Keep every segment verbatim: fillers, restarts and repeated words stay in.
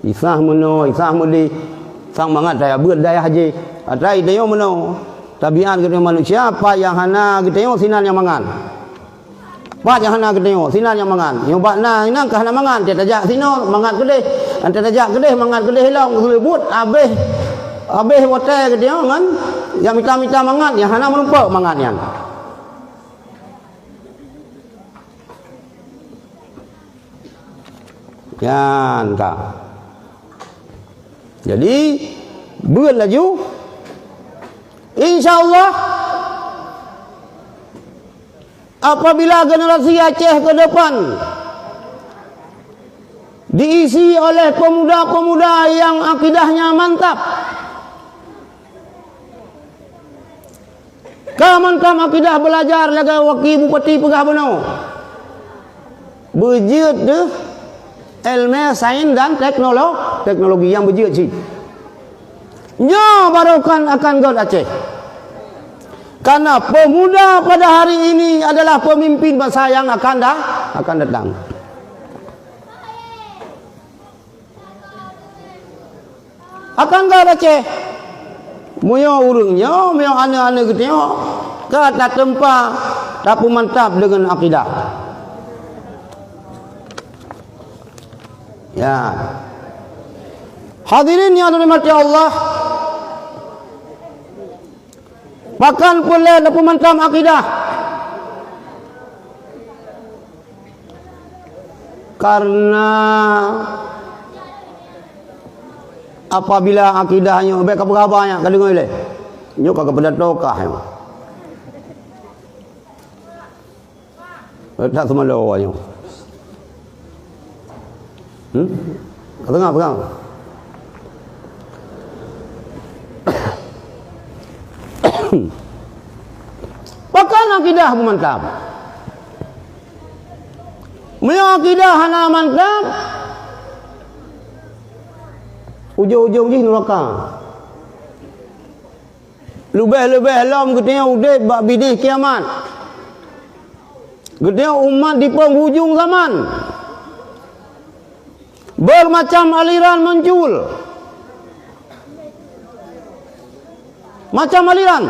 Isah meunoe, isah meudeh, sang mangat daya beuet dayah jih. Atra geutanyoe meunoe. Tabiat geutanyoe manusia, pat nyang hana geutanyoe sinan nyang mangat. Pat nyang hana geutanyoe, sinan nyang mangat. Nyoe bak na, inan ka hana mangat, teutajak sinoe, mangat keudeh. Teutajak keudeh, mangat keudeh ilong, geuleubuet, abéh, abéh watée geutanyoe ngon nyang mita-mita mangat, nyang hana meurumpok mangat nyan. Nyan ka. Jadi, beuet laju. Insya Allah, apabila generasi Aceh ke depan diisi oleh pemuda-pemuda yang akidahnya mantap, ka mantap akidah belajar lagée Wakil Bupati peugah bunoe. Beujeuet deuh ilmu sains dan teknolo-, teknologi nyang beujeuet cit. Nyoe barokan akan göt Aceh. Karena pemuda pada hari ini adalah pemimpin bangsa yang akan da-, akan datang. Akan göt Aceh. Meunyoe ureuëng nyoe, meunyoe aneuk-aneuk geutanyoe, ka tateumpa, tapeumantap deungon akidah. Ya. Hadirin yang dirahmati Allah, pakon peureulée tapeumantap akidah? Karena apabila akidah nyoe, bék ka peugah haba nyan, ka deungoe lé. Nyoe ka geupidato kah nyoe. Eh, tak seumalô awak nyoe. Hmm? Ka teungoh peugah. Pakon akidah beumantap? Meunyoe akidah hana mantap, ujong-ujong jih nuraka. Leubeh-leubeh lom geutanyoe udeb bak binéh kiamat. Geutanyoe umat di penghujung zaman. Bermacam aliran muncul. Macam aliran.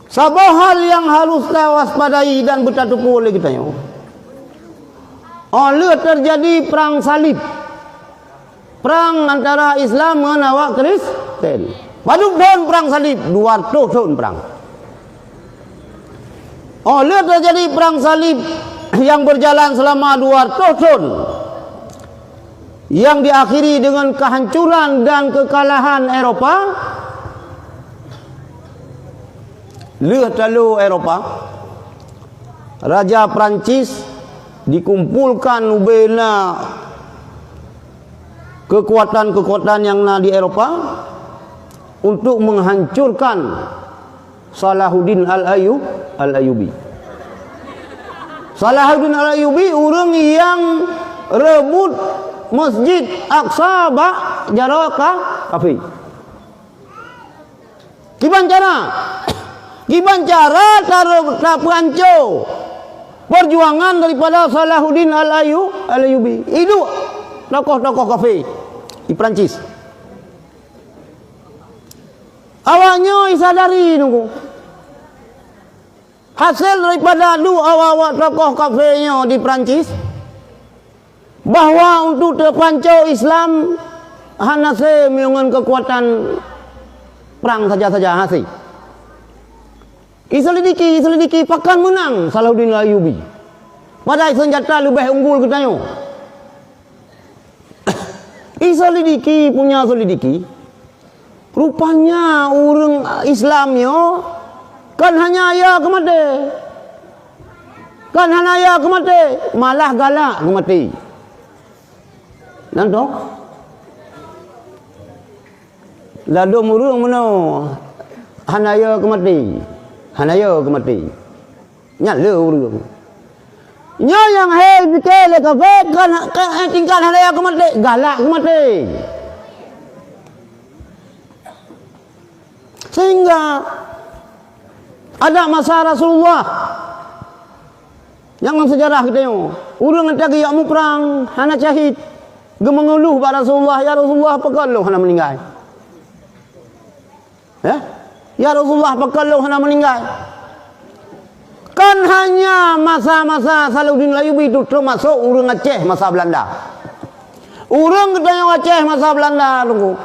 Saboh hal nyang harus tawaspadai dan beutatupeue lé geutanyoe. Óh lheueh teujadi prang salib, prang antara Islam ngon awak Kristen. Padub thon prang salib? Dua ratus thon prang. Óh lheueh teujadi prang salib nyang beujalan seulama dua ratus thon, nyang diakhiri deungon keuhancuran dan keukalahan Eropa, lheueh talo Eropa, Raja Prancis dikumpolkan ubena keukuatan-keukuatan nyang na di Eropa untuk menghancurkan Salahuddin Al-Ayu-, Al-Ayyubi. Salahuddin Al-Ayyubi ureuëng nyang reubot Masjid Aqsa bak jaroe ka-, kafé. Kiban cara? Kiban cara ta-, tapeuhanco perjuangan daripada Salahuddin Al-Ayu-, Al-Ayyubi? Iduek tokoh-tokoh kafé di Prancis. Awak nyoe isadari nunggu. Hasé daripada adu awak-awak tokoh kafé nyoe di Prancis, bahwa untuk teupanco Islam hana sé meungon keukuatan prang saja-saja, hase. Iselidiki, iselidiki pakon meunang Salahuddin Ayyubi. Padahai seunjata leubeh unggul geutanyoe. Iselidiki, punya selidiki. Rupanya ureuëng Islam nyoe kon hana ya keu maté. Kon hana ya keu maté, malah galak keu maté. Nyan toh. Ladôm ureuëng meunoe hana ya keu maté. Hana ya keu maté. Nyan le ureuëng. Nyoe nyang hai pike lé kafé kan, kan hai tingkat hana ya keu maté, galak keu maté. Sehingga ada masa Rasulullah, nyang lam sejarah geutanyoe, Ureuëng nyang tajak muprang hana syahid, geumeungeuluh bak Rasulullah, "Ya Rasulullah, pakon lôn hana meuninggai?" Eh? "Ya Rasulullah, pakon lôn hana meuninggai?" Kon hanya masa-masa Salahuddin Ayyubi tu, teumasok ureuëng Aceh masa Beulanda. Ureuëng geutanyoe Aceh masa Beulanda, Teungku.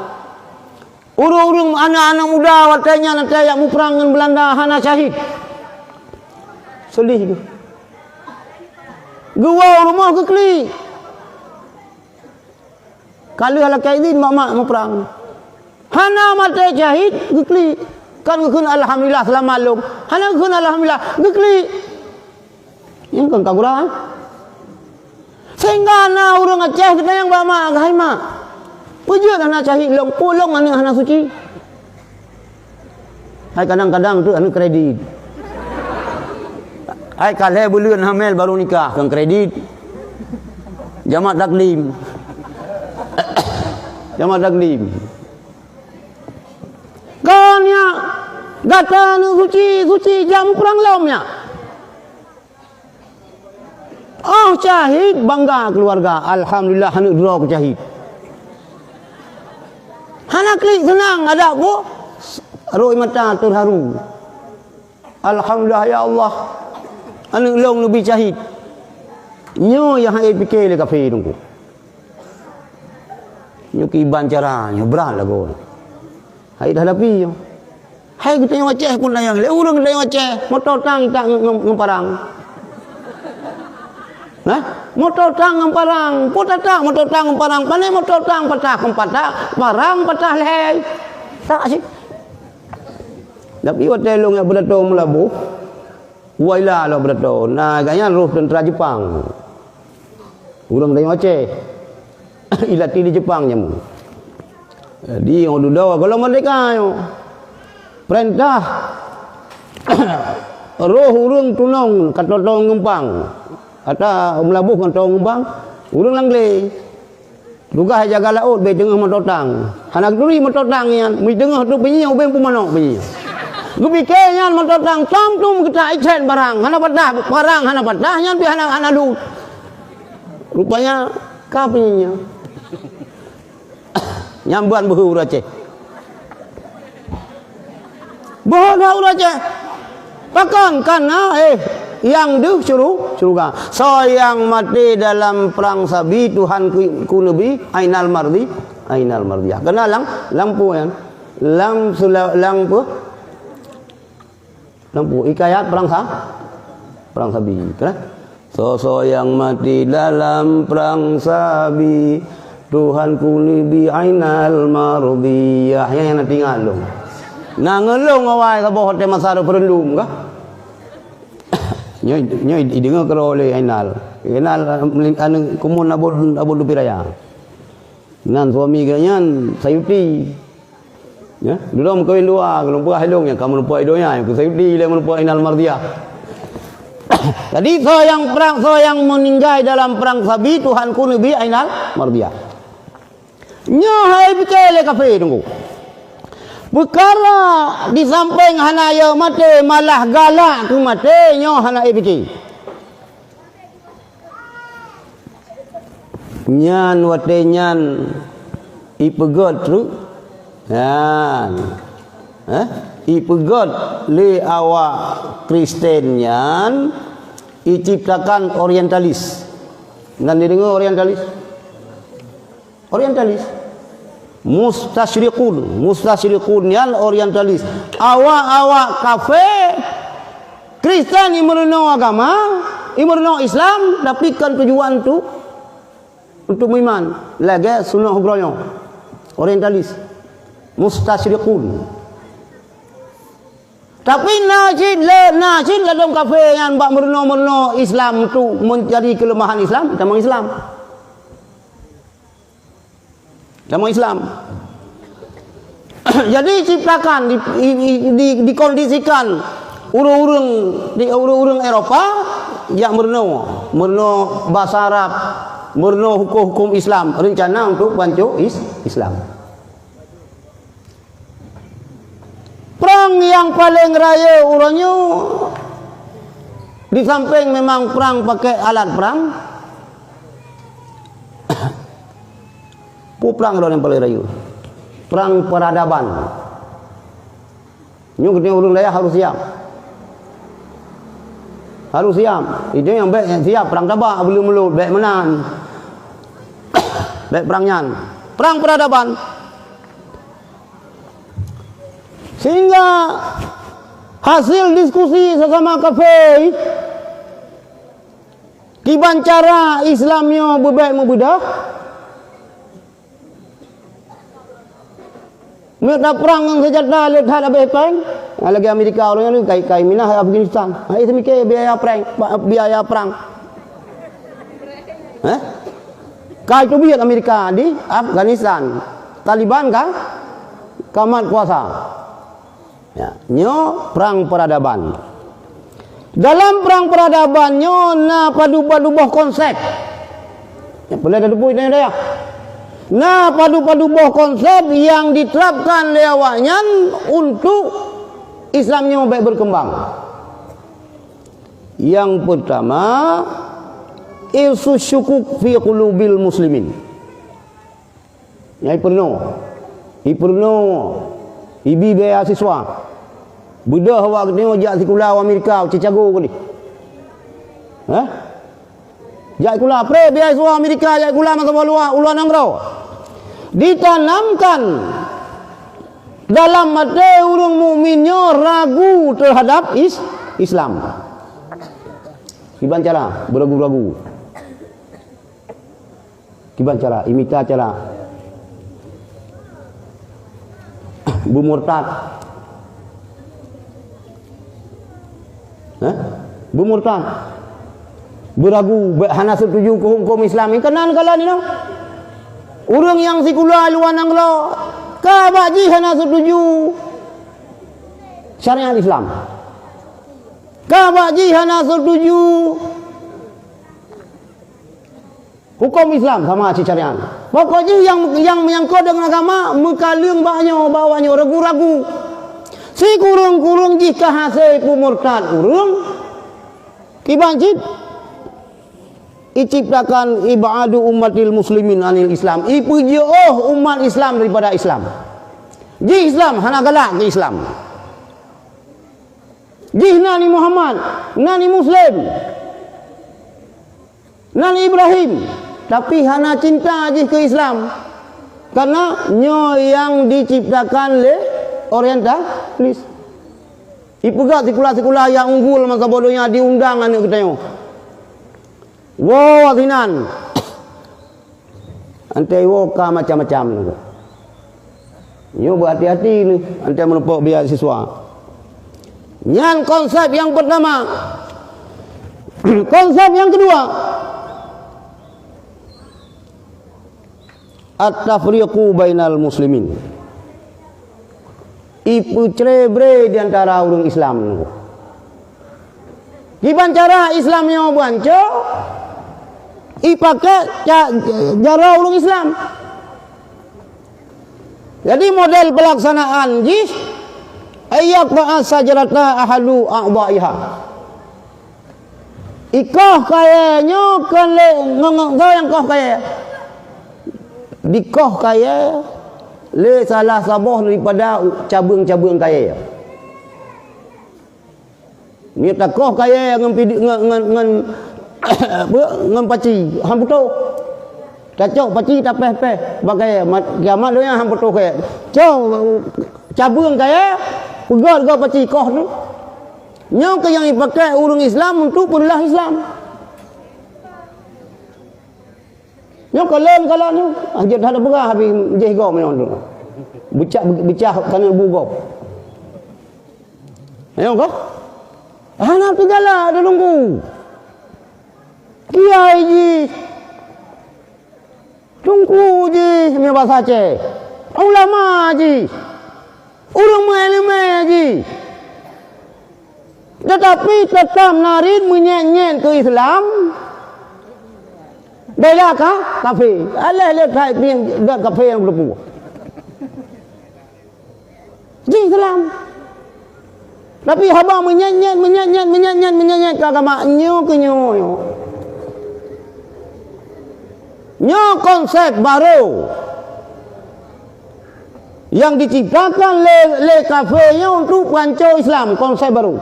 Ureuëng-ureuëng aneuk-aneuk muda watée nyan, watée jak muprang ngon Beulanda, hana syahid. Sedih tu. Geuwoe u rumoh geuklik. Ka lheueh lakée idhin mak-mak muprang. Hana maté syahid, geuklik. Kan geukheun alhamdulillah seulamat lom. Hana geukheun alhamdulillah, geuklik. Nyang kon ka gura. Sehingga na ureuëng Aceh geutanyong bak mak, "Hai mak, peue jeuet hana syahid lôn, peue lôn aneuk hana suci?" Hai kadang-kadang tu aneuk kredit. Hai ka lhée buleuen hamil baru nikah, kon kredit. Jamak taklim. Jamak taklim. Kon nyak, gata aneuk suci, suci jak muprang lom nyak. Oh syahid, bangga keuluwarga. Alhamdulillah, aneuk droe ku syahid. Hana klik seunang, adak ku rhot mata teuharu. Alhamdulillah, ya Allah, aneuk lôn neubi syahid. Nyoe nyang han ék pike lé kafé Teungku. Nyoe kiban cara, nyoe brat lagoe. Hai dah hadapi nyoe. Hai geutanyoe Aceh pun nyan, lé ureuëng geutanyoe Aceh, moto tang tak nge-, nge-, ngon parang. Nah, moto tang ngon parang, peue tatak moto tang ngon parang, pane moto tang patah kon patah, parang patah lhée. Tak sih. Tapi watée lôn jak beudatoe Meulaboh, Wailah lôn beudatoe, na gobnyan roh teuntra Jeupang. Ureuëng tanyoe Aceh. Ilatih di Jeupang jameun. Jadi, nyoe dudoe gohlom merdeka nyoe. Peurintah roh ureuëng tunong ka toe-toe Geumpang. Ata Meulaboh ngon toe Geumpang, ureuëng Langlé. Tugaih jaga laôt, bék teungoh moto tang. Hana geuturi moto tang nyan, meuteungoh tu peunyoe ubeng peumanok peunyoe. Geupike nyan moto tang tom-tom geutak icén barang, hana patah, barang hana patah nyan pih hana, hana lut. Rupanya ka peunyoe. Nyan ban beuhe ureuëng Aceh. Beuhe na ureuëng Aceh. Pakon? Kana, eh, nyang deuh syuru-, syeuruga. Soe nyang maté dalam prang sabi Tuhan ku, ku neubi, ainal mardi, ainal mardiyah. Kana lam, lam peue nyan? Lam sula-, lam peue? Lam peue? Hikayat prang sa-, prang sabi. Kana? Soe-soe nyang maté dalam prang sabi, Tuhan ku neubi ainal mardiyah. Nyang, nyang na tinggai lôn. Na ngeulong awai saboh watée masa referendum kah? Nyoe, nyoe ideungoe keudroe lé Ainal. Ainal, aneuk kumun Abu, Abu Lutfi Raya. Nan suami geuhnyan Sayuti. Ya, dulu meukawen dua, geulumpeue hai lôn nyang ka meulumpeue i donya, nyang keu Sayuti lé meulumpeue Ainal Mardiah. Jadi, soe nyang prang, soe nyang meuninggai dalam prang sabi, Tuhan ku neubi Ainal Mardiah. Nyoe hai pike lé kafé Teungku. Peukara di sampéng hana yo maté, malah galak keu maté, nyoe hana ék pike. Nyan watée nyan ipeugét treuk. Nyan. Eh? Ipeugét lé awak Kristen nyan iciptakan orientalis. Nan dideungoe orientalis? Orientalis. Mustasyriqun. Mustasyriqun nyan orientalis. Awak-awak kafé Kristen nyang meurunoe agama, nyang meurunoe Islam, tapi kon tujuan tu untuk meuiman. Lagée sunoh ugroe nyoe. Orientalis. Mustasyriqun. Tapi na cit le, na cit ladôm kafé nyang bak meurunoe-meurunoe Islam untuk mencari kelemahan Islam, tamong Islam. Agama Islam. Jadi ciptakan, di, di, di, dikondisikan ureuëng-ureuëng, di ureuëng-ureuëng Eropa jak meurunoe, meurunoe basa Arab, meurunoe huköm-huköm Islam, rencana untuk pancok is-, Islam. Prang nyang paleng rayeuk uroe nyoe, di sampéng memang prang pakai alat prang, Peue prang droeneuh nyang paleng rayeuk? Prang peradaban. Nyoe geutanyoe ureuëng dayah harus siap. Harus siap. Itu nyang bék siap prang tabak, beuleuem mulod, bék meunan. Bék prang nyan. Prang peradaban. Sehingga hasil diskusi sesama kafé, kiban cara Islam nyoe beubék meubeudôh, meunyoe taprang ngon seunjata le that habéh péng, lagée Amerika ureuëng nyan kai-kai minah Afghanistan. Hai seumike biaya prang, biaya prang. Hah? Kai teubiet Amerika di Afghanistan. Taliban ka, ka mat kuasa. Ya, nyoe prang peradaban. Dalam prang peradaban nyoe na padub-padub boh konsep. Ya, peureulée tateupeue nyoe dayah. Na padub-padub boh konsep nyang diterapkan lé awaknyan untuk Islam nyoe bék berkembang. Nyang pertama, irsus syukuk fi qulubil muslimin. Nyang ipeurunoe, ipeurunoe, ibi beasiswa. Beudôh awak geutanyoe jak sikula u Amerika, u Chicago keudeh. Hah? Jak sikula, pré beasiswa Amerika, jak sikula masa luwa, u luwa nanggroe. Ditanamkan dalam até ureuëng mukmin nyoe ragu terhadap is-, Islam. Kiban cara, beragu-ragu. Kiban cara, imita cara beumurtad. Hah? Beumurtad. Beuragu, be-, hana setuju keu huköm Islam. Nyang keunan kalon nyoe. Ureuëng nyang sikula luwa nanggroe, ka bak jih hana setuju syariat Islam. Ka bak jih hana setuju huköm Islam sama cit syariat. Pokok jih nyang, nyang menyangkot deungon agama, meukaleueng bak nyoe, bak awak nyoe ragu-ragu. Sikureueng-kureueng jih ka hasé peumurtad ureuëng, kiban cit iciptakan ibadu ummatil muslimin anil Islam, ipeujiôh umat Islam daripada Islam. Jih Islam hana galak keu Islam. Jih na ni Muhammad, na ni Muslim, na ni Ibrahim, tapi hana cinta jih keu Islam. Karena nyoe nyang diciptakan lé orientalis. Ipeugah sikula-sikula nyang unggul masa boh donya diundang aneuëk geutanyoe. Woe sinan. Antai woe ka macam-macam lagée. Nyoe beuhati-hati ni, antai meureumpok beasiswa. Nyan konsep nyang pertama. Konsep nyang kedua, at-tafriqu bainal muslimin. Ipeucre-bre di antara ureuëng Islam. Kiban cara Islam nyoe beuancô, ipaké ca-, jaroe ureuëng Islam. Jadi model pelaksanaan jih, ayyaqta'a syajarata ahlu a'dha'iha. Ikoh kayée nyoe kon lé ngon, ngon nyang koh kayée. Dikoh kayée lé salah saboh daripada cabeueng-cabeueng kayée. Nyoe takoh kayée ngon pidi-, ngon, ngon, ngon, apa, ngon paci, han putôh. Tacok paci tapéh-péh bak kayée, mat-, kiamat donya han putôh kayée. Cok cabeueng kayée, peugöt-göt paci koh tu. Nyoe keuh nyang jipaké ureuëng Islam untuk peureulah Islam. Nyoe kalon-kalon nyoe. Ah, jeuet hana peugah habéh jih gob nyoe tu. Beucah, beucah kana bu gob. Nyoe kah? Hana teugalak teungku. Kiai jih. Teungku jih, meunyoe basa Aceh. Ulama jih. Ureuëng meuiéleumé jih. Tetapi teutap narit meunyét-nyét keu Islam. Beda ka? Kafé. Aléh lé that pieng dat kafé nyang teupeu. Jih Islam. Tapi haba meunyét-nyét, meunyét-nyét, meunyét-nyét, meunyét-nyét keu agama nyoe keu nyoe. Nyoe konsep barô nyang jiciptakan lé, lé kafé nyoe untuk peuhanco Islam, konsep barô.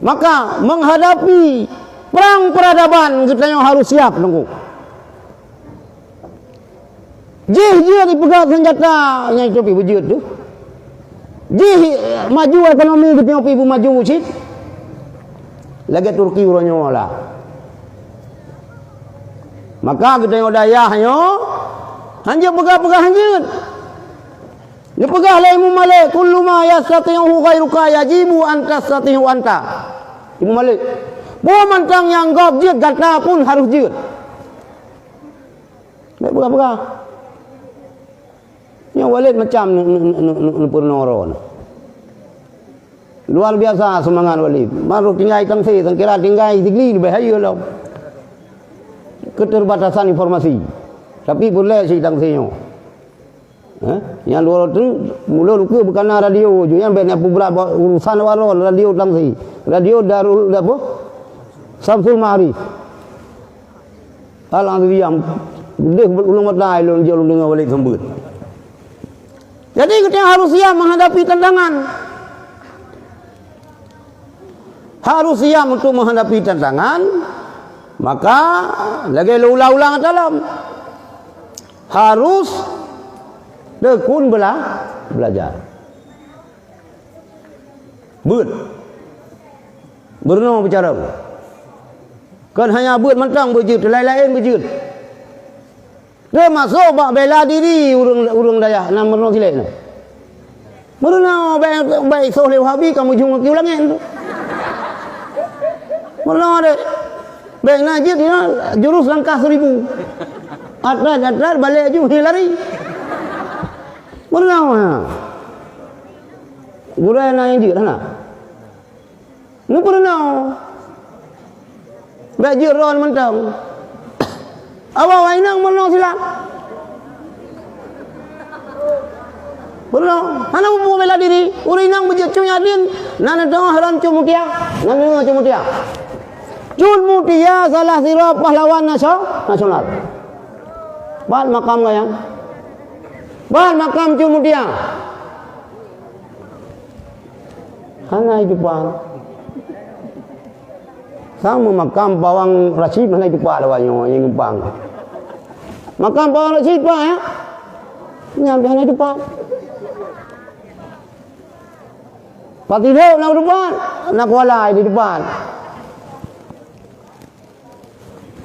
Maka, menghadapi perang peradaban, geutanyoe harus siap, Teungku. Jih jeuet jipeugah seunjata nyang itu pih beujeuet teuh. Jih maju ekonomi geutanyoe pih beumaju cit. Lagèe Turki uroe nyoe lah. Maka geutanyoe dayah nyoe hanjeuet peugah-peugah hanjeuet. Neupeugah lé Imam Malik, "Kullu ma yastati'uhu ghairuka yajibu an tastati'uhu anta." Imam Malik, "Peue mantong nyang gob jeuet gata pun harôh jeuet." Bèk peugah-peugah. Nyoe Walid macam ne-, ne-, ne-, ne-, ne-, neupeurunoe droe nyoe. Luar biasa seumangat Walid. Baru tinggai Tangse, sangkira tinggai Sigli leubeh hayeue lom. Keterbatasan informasi. Tapi peureulèe cit Tangse nyoe. Eh? Nyang dua ratus, mula luka bukana radio ju. Nyang bèk na peubrat ba-, urusan awak droe radio Tangse. Radio Darul, apa? Samsul Ma'arif. Al-Azriyah, deuh ulôn mata lôn jeuet lôn deungoe Walid seumeubeuet. Jadi, geutanyoe harôh siap menghadapi tantangan. Harôh siap untuk menghadapi tantangan, maka lagèe lôn ulang-ulang ata lom. Harôh tekun bela-, belajar. Beuet. Meurunoe beucarông. Kon hanya beuet mantong beujeuet, laén-laén beujeuet. Teumasok bak bela diri ureueng, ureueng dayah nyang meurunoe silek nyoe. Meurunoe bèk, bèk soh lé Wahabi ka meujeuet keu langèt tu. Meurunoe deh. Bèk na jeuet nyoe jurus langkah seribu. Atrat-atrat balek ju hi lari. Meurunoe ha. Gurèe na nyang jeuet hana. Neupeurunoe. Bèk jeuet droe mantong. Awai-awai inong meurunoe silat. Peurunoe. Hana muphom bela diri. Ureueng inong beujeuet Cut Nyak Dien. Na neudeungoe rôn Cut Mutia. Na neudeungoe Cut Mutia. Cut Mutia salah sidroe pahlawan naso-, nasional. Pat makam gobnyan? Pat makam Cut Mutia? Hana jiteupeue. Sama makam Pawang Rasyid hana jiteupeue lé awak nyoe nyang numpang. Makam Pawang Rasyid pat, ya? Nyan pih hana jiteupeue. Pat Sidroe na jiteupeue, na Kuala jiteupeue.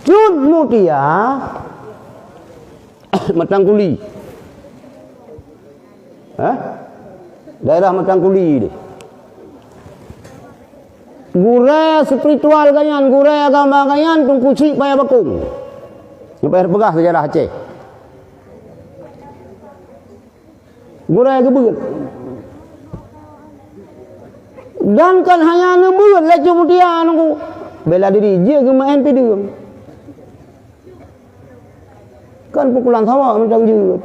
Cut Mutia, Matang Kuli. Hah? Daerah Matang Kuli deh. Gurèe spiritual gobnyan, gurèe agama gobnyan, Teungku Chik Paya Bakong. Nyang payah peugah seujarah Aceh. Gurèe geubeuet. Dan kon hanya neubeuet lé Cut Mutia nunggu. Bela diri, jeuet geumeu'en pideung. Kan pukulan sawa mantong jeuet.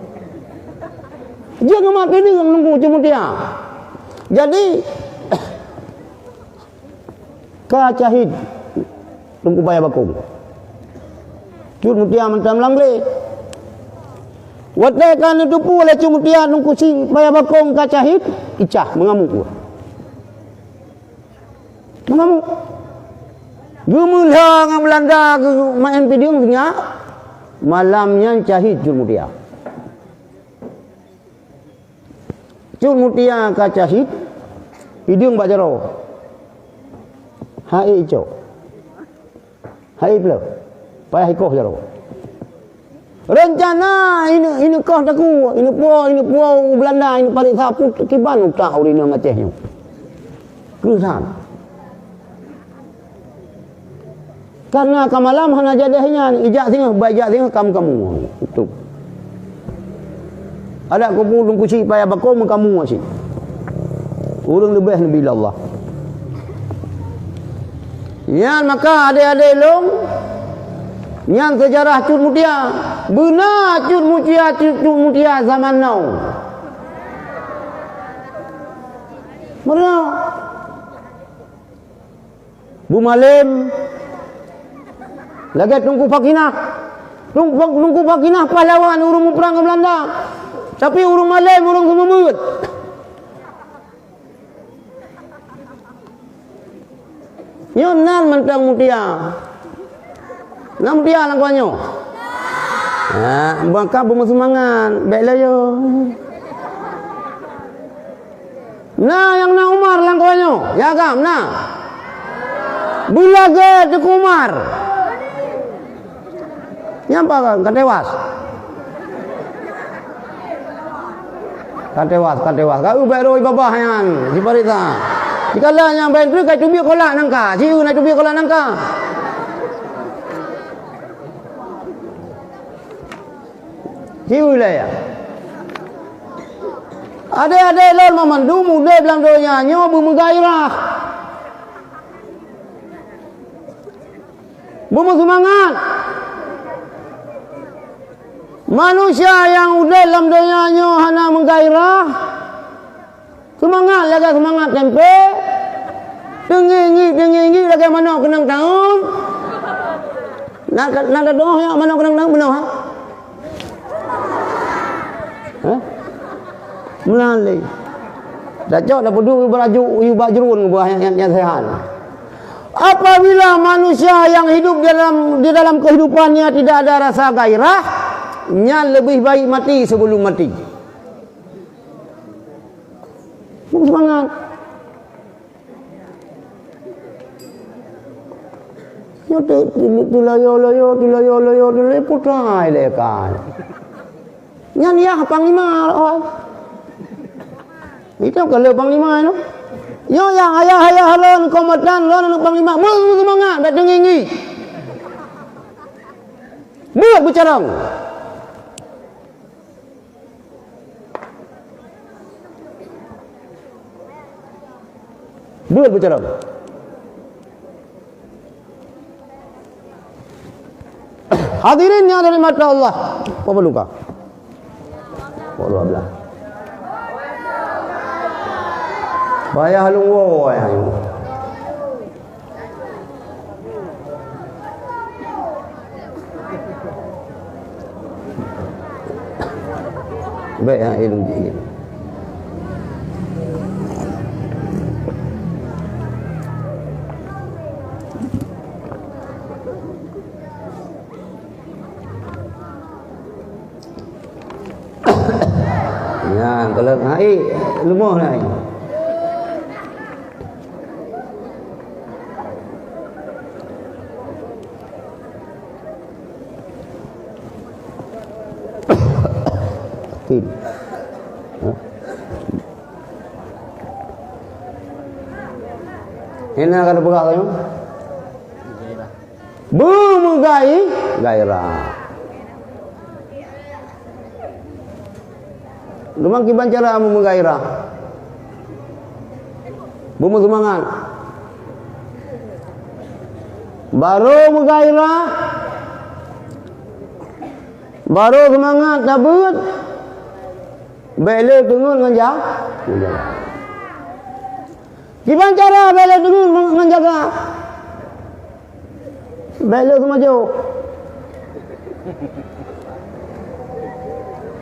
Jeuet ngon mati deungon nunggu Cut Mutia. Jadi, ka syahid Teungku Paya Bakong. Cut Mutia mantong lam glé. Watèe ka neuteupeue lé Cut Mutia Teungku Chik Paya Bakong ka syahid, icah meungamuk. Meungamuk. Geumeulhö ngon Beulanda geumeu'en pideung sinyak, malam nyan syahid Cut Mutia. Cut Mutia ka syahid, pideung bak jaroe. Hai icok. Hai pleuh. Payah ikoh jaroe. Reuncana ineuk, ineuk koh takue, ineuk puwoe, ineuk puwoe u Beulanda, ineuk paréksa peue kiban utak ureueng inong Aceh nyoe. Keusan. Karena ka malam hana jadeh nyan, ijak singoh, bak ijak singoh kamu-kamu. Itu. Adak kubu Teungku Chik Paya Bakong meukamu asyik. Ureueng leubeh Nabi Allah. Nyan maka adé-adé lôn, nyan seujarah Cut Mutia. Beuna Cut Mutia, Cut, Cut Mutia zaman now. Beuna. Beumalem lagèe Teungku Fakinah. Teungku Sakinah pahlawan ureuëng muprang ngon Beulanda. Tapi ureuëng malém, ureuëng seumeubeuet. Nyoe nan mantong mutia. Na mutia lam nyoe? Ha, maka beumeusumangat, bék loyo. Na nyang na Umar lam nyoe? Ya agam na. Beulagée Teungku Umar. Nyang pakat ka tewas. Ka tewas, ka tewas. Ka ubak roh babah nyan, si Parisa. Dikala nyang bain tu ka teubiet kolak nangka. Siu na teubiet kolak nangka. Siu lah ya. Adé-adé lôn mamandum udeb lam donya nyoe beumeugairah. Beumeusumangat. Manusia nyang udeb lam donya nyoe hana meugairah, seumangat lagée seumangat tempe, teungiek-ngiek, teungiek-ngiek lagée manok keunong taun. Na, na tatuoh nyoe manok keunong taun bunoe, ha? Hah? Meunan lé. Tacok tapeuduek u bak jruen buah nyang, nyang, nyang seuhat. Apabila manusia yang hidup di dalam, di dalam kehidupannya tidak ada rasa gairah, nyan lebih baik mati sebelum mati. Seumangat. Nyoe teu-, teu-, teulayo-layo, teulayo-layo, teulayo, putra ilée kan. Nyan yah panglima, oh. Itu kalau panglima itu. Nyoe nyang ayah-ayah lôn, komandan lôn, aneuk panglima, beuseumangat, bék teungiek-ngiek. Beuet beucarông. Beuet beucarông. Hadirin yang dirahmati Allah, pemerluka. Pukul dua belas. Payah lungwoe, payah lungwoe. Baik, ha, ilmu jih. Nyan, kalau hai, leumoh nai. Tin. Hina ka teupeugah tanyoe? Beumeugai-, gairah. Teuma kiban cara meumeugairah? Beumeuseumangat. Barô meugairah, barô seumangat tabeuet, bék lé teungeut ngon ja-, ngon jaga. Kiban cara bék lé teungeut ngon jaga? Bék lé seumajoh.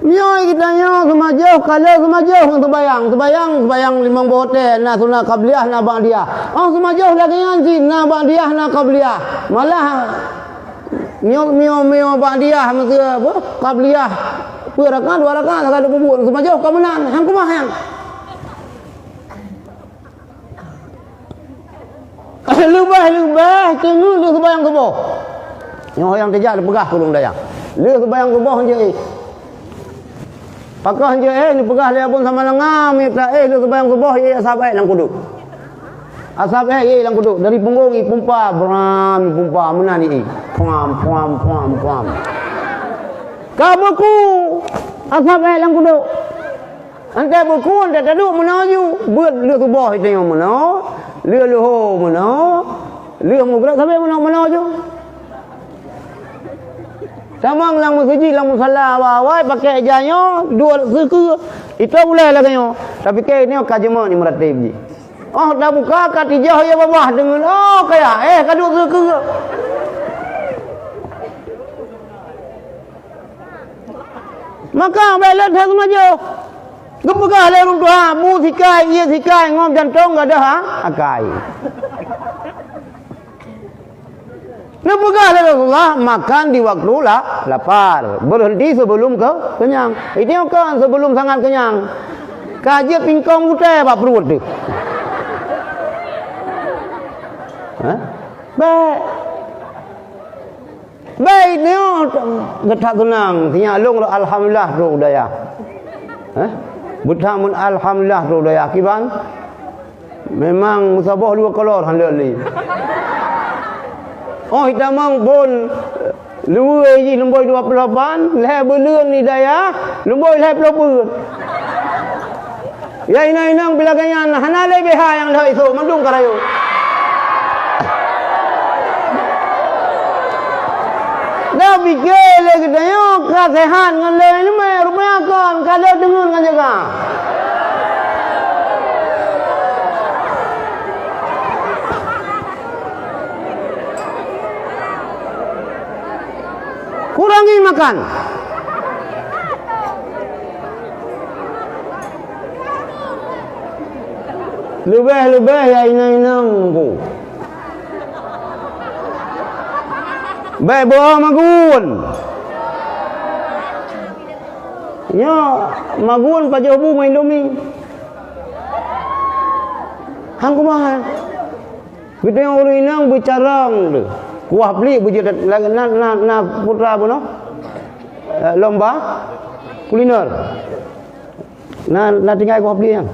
Nyoe geutanyoe seumajoh, ka lé seumajoh ngon seubayang. Seubayang, seubayang limong boh watée, na sunat qabliyah, na ba'diyah. Oh, seumajoh lagée nyan cit, na ba'diyah, na qabliyah. Malah, nyoe, nyoe, nyoe ba'diyah, maksud apa? Qabliyah. Dua rakaat, dua rakaat, rakaat dua puluh, seumajoh ka meunan. Han keumah nyan. Leubeh-leubeh teungeut lheueh seubayang suboh. Nyoe nyang teujak neupeugah keu ureuëng dayah. Lheueh seubayang suboh hanjeuet éh. Pakon hanjeuet éh, neupeugah lé Abon Samalanga, mita éh lheueh seubayang suboh, éh asab éh lam kuduk. Asab éh, éh lam kuduk. Dari punggong ipumpa, bram, ipumpa, meunan éh. Puam, puam, puam, puam. Ka beuku asab éh lam kuduk. Antai beuku, antai taduek meunoe ju. Beuet lheueh suboh tanyoe meunoe, lheueh luho meunoe, lheueh mugreb sabe meunoe-meunoe ju. Tamong lam meuseujid, lam musala awai-awai, pakai ija nyoe, duek seukeue. Itu ulée lagée nyoe. Tapi keu nyoe ka jeumeuk ni meuratéb jih. Oh, tabuka ka tijoh ie babah deungon, oh, kaya, éh, ka duek seukeue. Maka bèk lôn that seumajoh. Geupeugah lé ureueng tuha, bu sikai, ié sikai, ngon jantong gadôh a-, akai. Neupeugah lé Rasulullah, makan di waktu la-, lapar, berhenti sebelum ke-, kenyang. Itu kon sebelum sangat kenyang. Ka jeuet pingkong gutèe bak pruet teuh. Hah? Bèk. Bèk nyoe geutak seunang, sinyak lôn alhamdulillah trok u dayah. Hah? Beutamun alhamdulillah trok u dayah kiban. Memang meusaboh dua kolor han lé. Oh, hitamong pun luweue jih lumbôi dua ploh lapan, lhèe buleuen di dayah, lumbôi lhèe ploh peuet. Ya inong-inong pih lagèe nyan, hana lé B H nyang lheueh isôk, mandum ka rayeuk. Dah pike lé geutanyoe ka seuhat ngon lé ileumèe, rupanya kon ka lheueh deungon ngon jaga. Kurangi makan. Leubeh-leubeh ya inong-inong ku. Bèk beuo magun. Nyoe magun pajoh bu ngon Indomie. Han kumaha. Geutanyoe ureueng inong beucarông teuh. Kuah pliek beujeuet na, na, na, na putra bunoe, eh, lomba kuliner. Na, na tinggai kuah pliek nyan.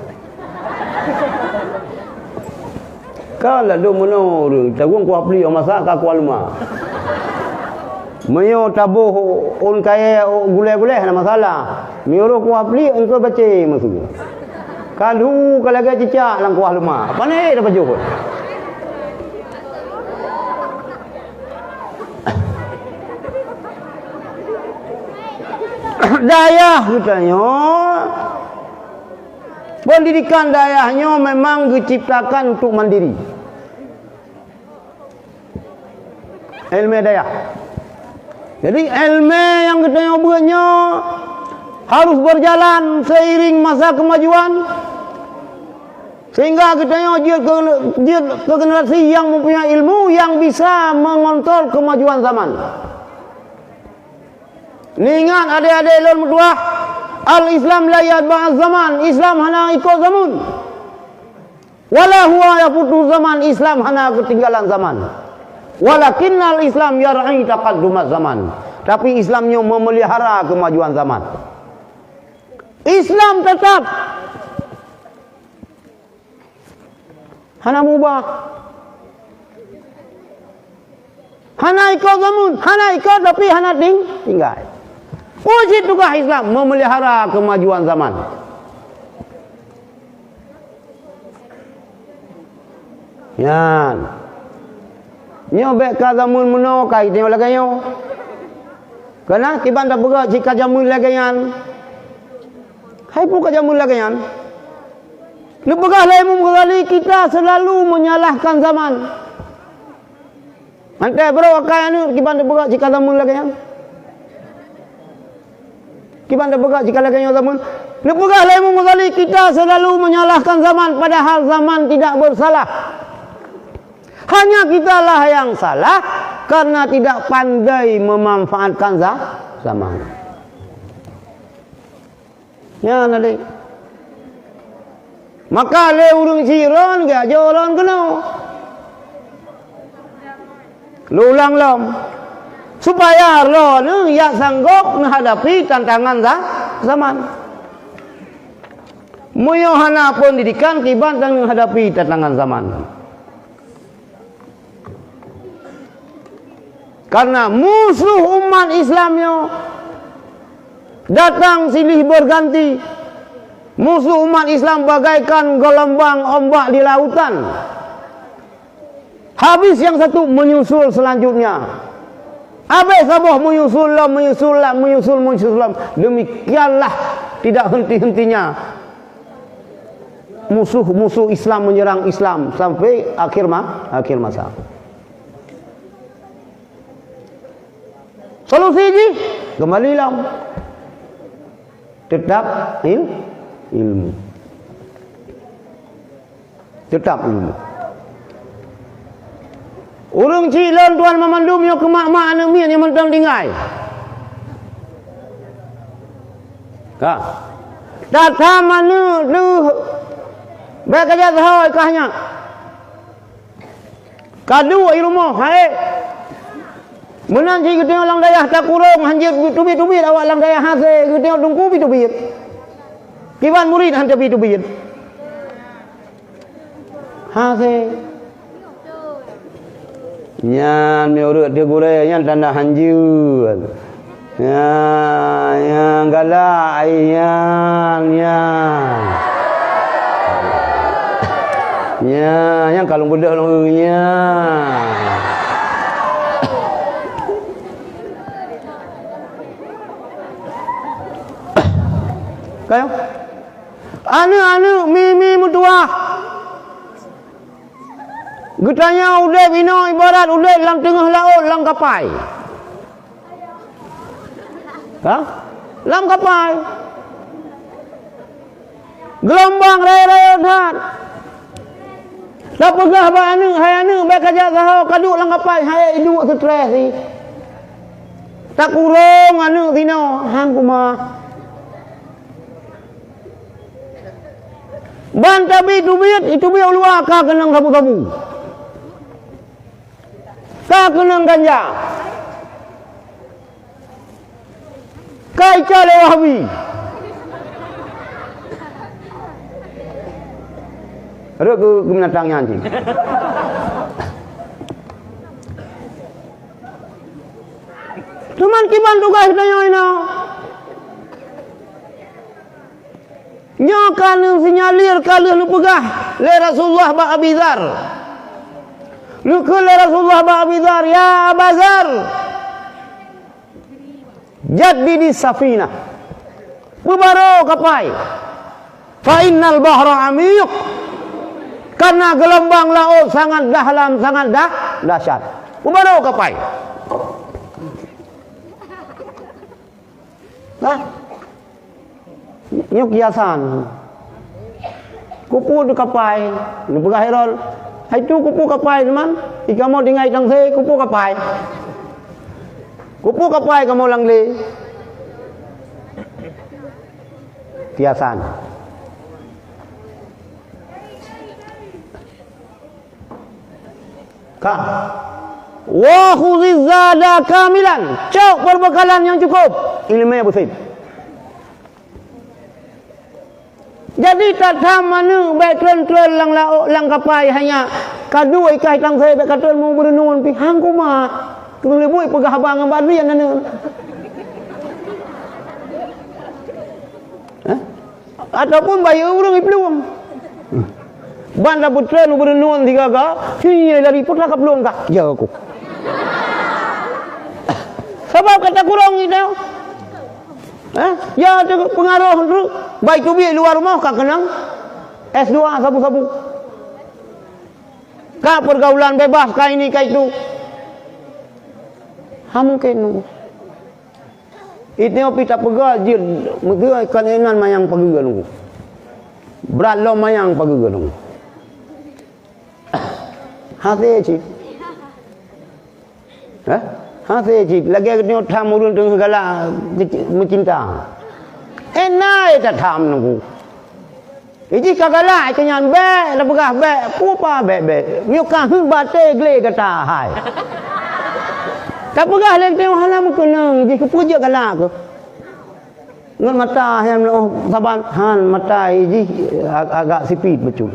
Kan ladôm meunoe ureueng, tagueng kuah pliek masa ka kuah leumah. Meunyoe taboh ôn kayèe gulèe-gulèe hana masalah. Meunyoe roh kuah pliek engkau bacé meusu. Ka lheueh ka lagèe cicak lam kuah leumah. Pané tapajoh. Dayah geutanyoe, pendidikan dayah nyoe memang geuciptakan untuk mandiri. Èleumèe dayah. Jadi, èleumèe nyang geutanyoe beuet nyoe harus berjalan seiring masa kemajuan, sehingga geutanyoe jeuet keu, jeuet keu generasi nyang mempunyai ilmu nyang bisa mengontrol kemajuan zaman. Neuingat adék-adék lôn meutuwah, al-Islam la yatba'uz zaman, Islam hana ikot zaman. Wala huwa yafutu zaman, Islam hana keutinggalan zaman. Walakinnal Islam yar'i taqaddumaz zaman. Tapi Islam nyoe memelihara kemajuan zaman. Islam tetap hana mubah. Hana ikot zaman, hana ikot tapi hana ting-, tinggai. Peue cit tugaih Islam? Memelihara kemajuan zaman. Nyan. Nyoe bèk ka zaman meunoe ka item lagèe nyoe. Kana kiban tapeugah cit ka zaman lagèe nyan. Hai peue ka zaman lagèe nyan? Neupeugah lé Imam Ghazali, kita selalu menyalahkan zaman. Mantong bro, akai aneuk kiban tapeugah cit ka zaman lagèe nyan. Kiban tapeugah cit ka lagèe nyoe zaman. Neupeugah lé Imam Ghazali, kita selalu menyalahkan zaman, padahal zaman tidak bersalah. Hanya kitalah yang salah karena tidak pandai memanfaatkan za-, zaman. Nyan adék. Maka lé ureueng syiek ron geuajoe ron keunoe. Lôn ulang lom. Supaya droeneuh jak sanggob meuhadapi tantangan za-, zaman. Meunyoe hana pendidikan, kiban tanyoe hadapi tantangan zaman. Karena musuh umat Islam nyoe datang silih berganti. Musuh umat Islam bagaikan gelombang ombak di lautan. Habis yang satu, menyusul selanjutnya. Habis saboh, menyusul lom, menyusul lom, menyusul, menyusul lom. Demikianlah tidak henti-hentinya musuh-musuh Islam menyerang Islam sampai akhir ma-, akhir masa. Solusi jih, kembali lom. Teutap il-, ilmu. Teutap ilmu. Ureuëng chik lôn tuan mamandum nyoe keu mak-mak aneuëk miet nyang mantong tinggai. Ka. Tatham aneuëk deuh, bék kajak sahoe kah nyak. Ka duek i rumoh, hai. Meunan cit geutanyoe lam dayah takurong, hanjeuet teubiet-teubiet awak lam dayah hase, geutanyoe teungku teubiet-teubiet. Kiban murit han teubiet-teubiet. Hase. Nyan mi ureuëng teuh gurée nyan tanda hanjeuet. Nyan, nyan galak ai nyan, nyan. Nyan, nyan kalon beudôh lôn nyan. Kayo. Aneuëk-aneuëk mi-mi meutuwah. Geutanyoe udeb inoe ibarat udeb lam teungoh laôt lam kapai. Ha? Lam kapai. Geulombang rayeuk-rayeuk that. Tapeugah bak aneuëk, "Hai aneuëk, bék kajak sahoe, kaduek lam kapai, hai iduek seutres sih." Takurong aneuëk sinoe, han kumah. Ban tabi teubiet, iteubiet u luwa ka keunong sabu-sabu. Ka keunong ganja. Ka ica lé Wahabi. Rot keu, keu binatang nyan cit. Cuman kiban tugaih tanyoe inoe. Nyoe ka neusinyalir ka lheueh neupeugah lé Rasulullah bak Abi Dzar. Neukheun lé Rasulullah bak Abi Dzar, "Ya Aba Dzar, jaddidi safinah." Peubaro kapai. "Fa innal bahra amiq." Karena geulumbang laôt sangat dalam, sangat dah, dahsyat. Peubaro kapai. Nah. Nyoe kiasan. Kupu di kapai, neupeugah Herod, "Hai tu kupu kapai teuma, i kamoe tinggai tangse kupu kapai." Kupu kapai kamoe lam glé. Kiasan. Ka. "Wa khudziz zada kamilan." Cok peubeukalan nyang cukup. Iéleumé beusit. Jadi tatham aneuëk bék treun-treun lam laôt lam kapai hanya ka duek i kah tangse bék ka treun meubeureunuan pih han kumah. Keuneuk leubeh peugah haba ngon bak droe aneuëk. Hah? Ataupun bayeue ureuëng iplueng. Ban tapeutreun u beureunuan sigaga, hi lari putra ka plueng kah. Ya aku. Sabab ka takurong itu. Eh, ya tu pengaruh tu. Baik tu biar luar rumah ka kenang S dua sabu-sabu. Ka pergaulan bebas ka ini ka itu. Ha mungkin. Itoe pih tapeugah jeuet meuteue kon inan manyang pageue nunggu. Brat lom manyang pageue nunggu. Hase cit. Hah? Hase cit. Lagée nyoe tham ureuëng teungoh galak meucinta. Enai tatham nunggu. Iji ka galak keu nyan bék, tapeugah bék, peue pa bék-bék. Nyoe ka heuet batée glé gata hai. Tapeugah lé teuh hana meukeunong jih keupeue jeuet galak keuh. Ngon mata nyang meunoh saban han mata iji ag-, agak sipit bacut.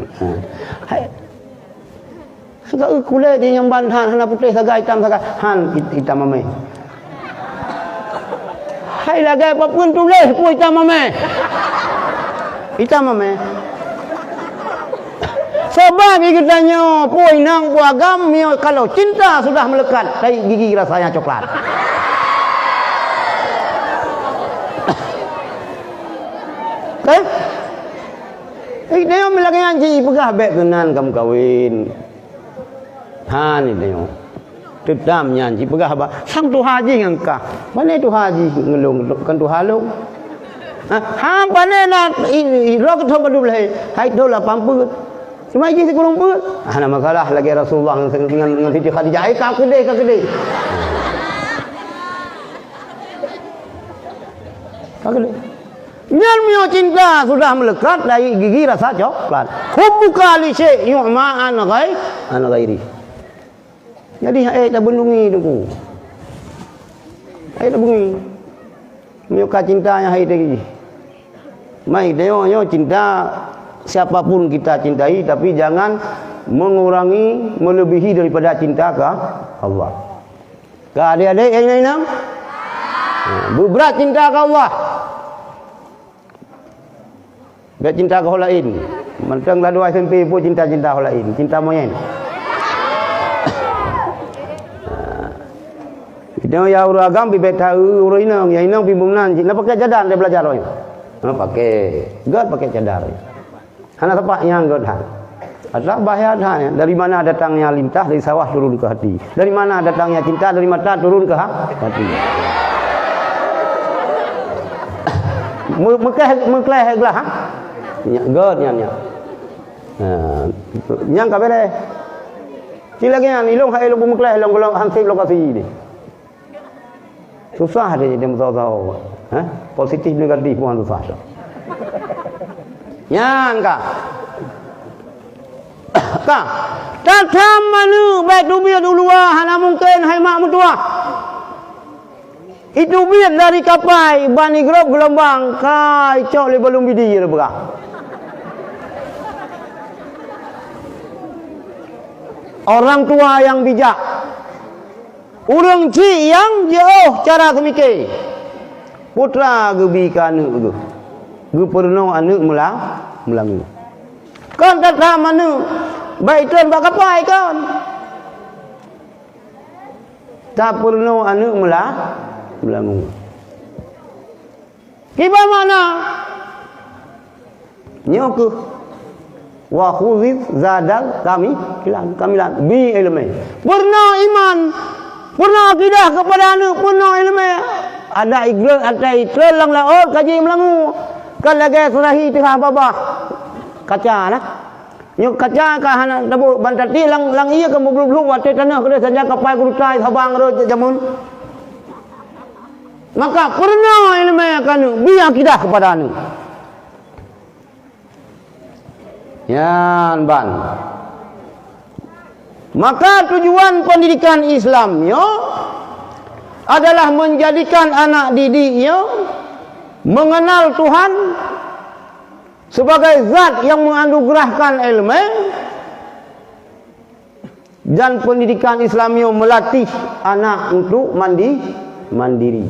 Hai. Sagai kulét di nyang ban han hana putéh sagai itam sagai han it-, itam amé. Hai lagée papeuen tuléh peue itam amé. Itam amé. Sabab di geutanyoe peue inong peue agam miyueb kalau cinta sudah melekat dari gigi rasanya coklat. Eh? Eh, nyoe meulagée nyan jipeugah bék keunan ka meukawen. Ha ni teuh. Teutam nyan jipeugah haba, sang tuha jih ngon kah. Pane tuha jih ngon lôn, kon tuha lôn. Ha, hang pane na i, i, droe keuthob padub lhèe, hai thob lapan peuet. Cuma jih sikureueng peuet. Hana masalah lagèe Rasulullah ngon, ngon, ngon Siti Khadijah. Eh, ka keudeh, ka keudeh. Ka keudeh. Nyan meunyoe cinta sudah meulekat, dari gigi rasa coklat. Hubbuka li syai' yu'ma an ghai-, an ghairi. Jadi, hai tabeunungi Teungku. Hai tabeunungi. Meunyoe ka cinta nyang hai tadi. Mai, nyoe, nyoe cinta siapa pun kita cintai, tapi jangan mengurangi, melebihi daripada cinta ke Allah. Ka adék-adék nyang inong-inong? Ha, beubrat cinta ke Allah. Bèk cinta keu ho laén. Mantong ladôm S M P pun cinta-cinta ho laén, cinta monyét. Itu ya ureueng agam pih bèk ta ureueng inong, ya inong pih meunan, na pakai cadar dia belajar. Na pakai, göt pakai cadar. Hana tepat nyang göt han. Adalah bahaya that, ya. Dari mana datangnya lintah, dari sawah turun ke hati. Dari mana datangnya cinta, dari mata turun ke ha-, hati. Me-, meukleh, meukleh glah, ha? Nyak göt nyan, nyak. Ha, nyang ka beres. Ci lagèe nyan, ilong hai lôn meukleh, lôn, lôn hansip lokasi ni. Susah deh jadi meusaho-saho. Hah? Positif negatif pun susah. Nyan ka. Ka. Tatham aneuk bèk teubiet u luwa, hana mungken hai mak meutuwah. Iteubiet dari kapai, ban igrob geulombang, ka icok lé balum bidi, ya, peugah. Orang tua yang bijak. Ureueng chik nyang jiôh cara seumike. Putra geubi keu aneuk geuh. Geupeurunoe aneuk meula-, meulangue. Kon tatham aneuk, bèk itreun bak kapai kon. Tapeurunoe aneuk meula-, meulangue. Kiban makna? Nyoe keuh, "Wa khudz zadal kami-, kamilan, kamilan." Bi ileumèe. Peurunoe iman, peurunoe akidah keupada aneuk, peurunoe ileumèe. Adak igreuet atai itrön lam laôt ka jimeulangue. Ka lagèe seurahi teuhah babah kaca na. Nyoe kaca ka hana tabôh ban tati lam, lam ié ka meubluet-bluet watèe tanoh keudeh sajan kapai geurutai sabang rot jameun. Maka peurunoe ileumèe keu aneuk, bi akidah keupada aneuk. Nyan ban. Maka tujuan pendidikan Islam nyoe adalah menjadikan anak didik nyoe mengenal Tuhan sebagai zat yang menganugerahkan ileumèe, dan pendidikan Islam nyoe melatih anak untuk mandi-, mandiri.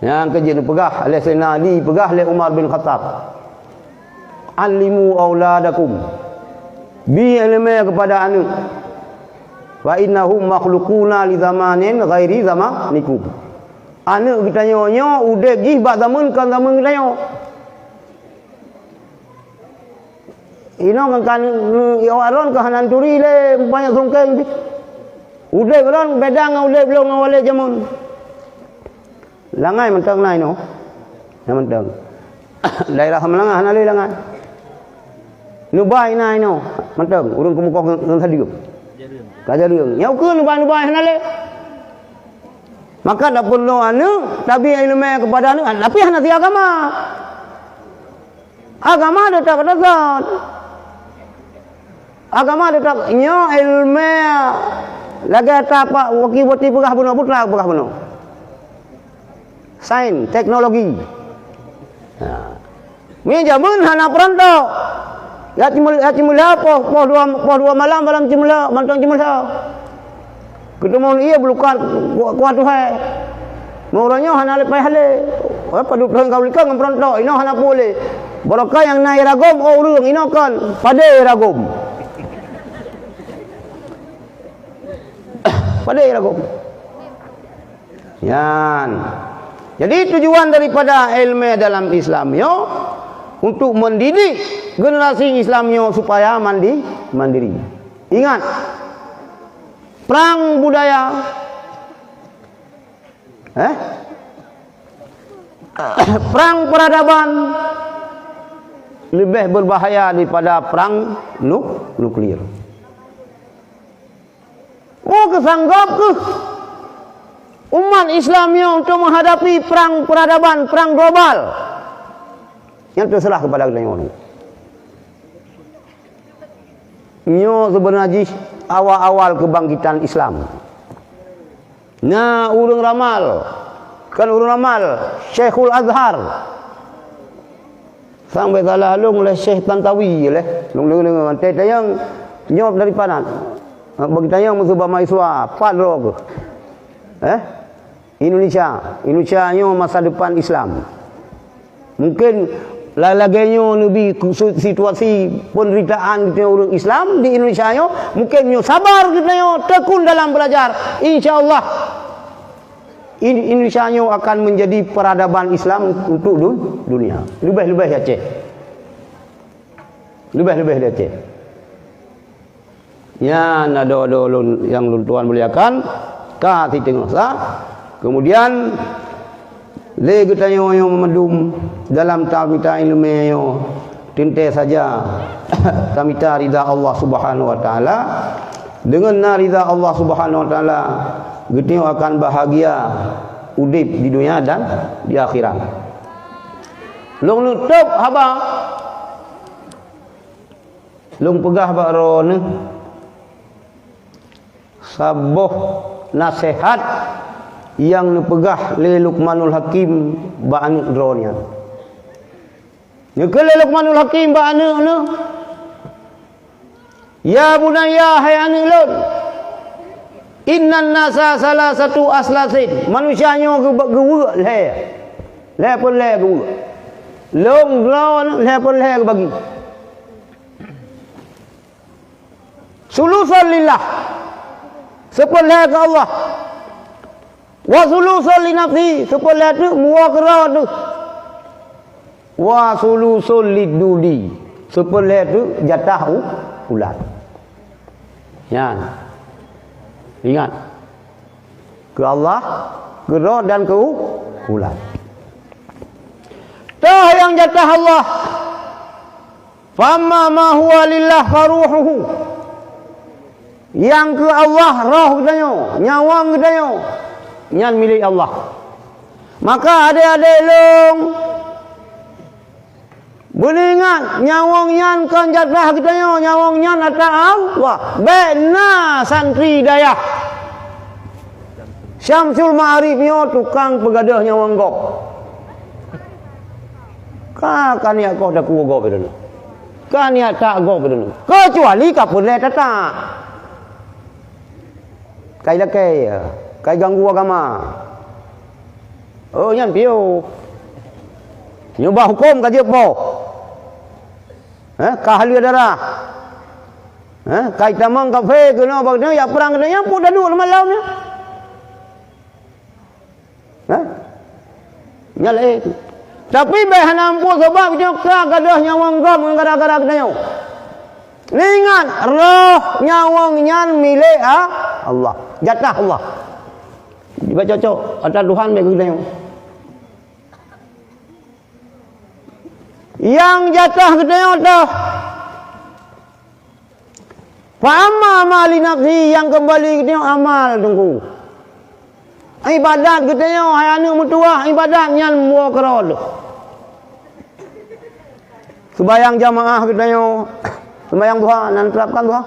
Nyang keu jeuet neupeugah lé Saidina Ali, peugah lé Umar bin Khattab, "Allimu auladakum." Bi ileumèe keupada aneuk. "Fa innahum makhluquna li zamanin ghairi zamanikum." Aneuk geutanyoe nyoe udép jih bak zameun kon zameun geutanyoe. Inong kan, kan, awak lôn ka hana turi lé, banyak sungkeng pih. Udép lôn beda ngon udép lôn ngon walét jameun. Langai mantong na inoe. Na mantong. Daerah Samalanga hana lé langai. Nubai na inoe. Mantong ureueng keumukong ngon, ngon sadeueng. Ka jareueng. Nyoe keuh nubai-nubai hana lé. Maka na peurunoe aneuk, tabi ileumèe keupada aneuk, tapi hana siagama. Agama teutap dasar. Agama teutap nyoe ileumèe lagèe tapak waki boti peugah bunoe, putra peugah bunoe. Sains, teknologi. Ha. Mi jameun hana peurantok. Ya cimeu-, ya cimeulha poh, poh dua, poh dua malam, malam cimeulha, mantong cimeulha. Keuteumon ié beulukat kuat, kuat tuhai. Meurah nyoe hana leupah lé. Wah, padub thôn ka ulikon ngon peurontok, inoe hana puléh. Barokah nyang na iragom, oh ureueng, inoe kon padé iragom. Padé iragom. Nyan. Jadi tujuan daripada ileumèe dalam Islam nyoe untuk mendidik generasi Islam nyoe supaya mandi-, mandiri. Ingat, Perang budaya. Eh? Perang peradaban lebih berbahaya daripada perang nuk-, nuklir. Peue keuh sanggop keuh umat Islam nyoe untuk menghadapi perang peradaban, perang global nyang teuseurah kepada geutanyoe? Nyoe seubeuna jih awal-awal keubangkitan Islam. Na ureuëng ramal, kon ureuëng ramal, Syekhul Azhar. Sang beusalah lôn lé Syekh Tantawi lé. Lôn deungoe-deungoe, teuntang nyoe dari panan. Bagi tanyong meuseuba mahasiswa, pat droe keuh? Eh? Indonesia. Indonesia nyoe masa depan Islam. Mungkin la-, lagée nyoe neubi ku-, su-, situasi penderitaan geutanyoe ureuëng Islam di Indonesia nyoe, mungkin nyoe sabar geutanyoe tekun dalam belajar. Insya Allah, In-, Indonesia nyoe akan menjadi peradaban Islam untuk dun-, dunia. Leubeh-leubeh di Aceh. Leubeh-leubeh di Aceh. Nyan adoe-adoe lôn nyang lôn tuan muliakan, ka siteungoh sa. Kemudian, lé geutanyoe nyoe meumandum dalam tamita iéleumé nyoe, teuntée saja tamita ridha Allah Subhanahu wa Taala. Deungon na ridha Allah Subhanahu wa Taala, geutanyoe akan bahagia udeb di dunia dan di akhirat. Lôn neutôb haba lôn peugah bak droeneuh saboh naseuhat nyang neupeugah lé Luqmanul Hakim bak aneuëk droe nyan. Nyoe keuh lé Luqmanul Hakim bak aneuëk neuh, "Ya bunayya, hai aneuëk lôn, innan nasa salasatu aslasin." Manusia nyoe geu-, geuweuek lhée. Lhée peuet lhée geuweuek. Lôn droe lhée peuet lhée geubagi. Sulusan lillah, seupeuet lhée keu Allah. Wa sulusan li nafsi, seupeuet lhée teuk muwoe keudroe teuh. Wa sulusan lid dudi, seupeuet lhée teuk jatah u-, ulat. Nyan. Ingat. Keu Allah, keu droe dan keu u-, ulat. Toh nyang jatah Allah. Fa amma ma huwa lillah fa ruhuhu. Nyang keu Allah roh geutanyoe, nyawöng geutanyoe, nyan milék Allah. Maka adék-adék lôn, beuneuingat nyawöng nyan kon jatah geutanyoe, nyawöng nyan atra Allah. Bék na santri dayah Syamsul Ma'arif nyoe tukang peugadôh nyawöng gob. Ka, ka niyak koh daku gob itu. Ka niyak tak gob itu. Keucuali ka peureulée tatak. Kai lakée, kai ganggu agama. Oh, nyan piôh. Nyoe bak huköm ka jeuet boh. Eh, ka haleue darah. Eh, kai tamong kafé keunoe bak nyoe, ya prang keunoe, nyang peue taduek lom malam nyoe. Hah? Nyan laén. Tapi bék hana muphom sabab nyoe ka gadôh nyawöng gob ngon gara-gara geutanyoe. Ingat, roh nyawöng nyan milék a-, Allah. Jatah Allah. Dibaca cok, atra Tuhan bék geutanyoe. Nyang jatah geutanyoe toh. Fa amma ma li nafsi, nyang keumbali geutanyoe amal teungku. Ibadat geutanyoe, hai aneuëk meutuwah, ibadat nyan muwoe keudroe. Seumayang jamaah geutanyoe, seumayang duha, na neuterapkan duha?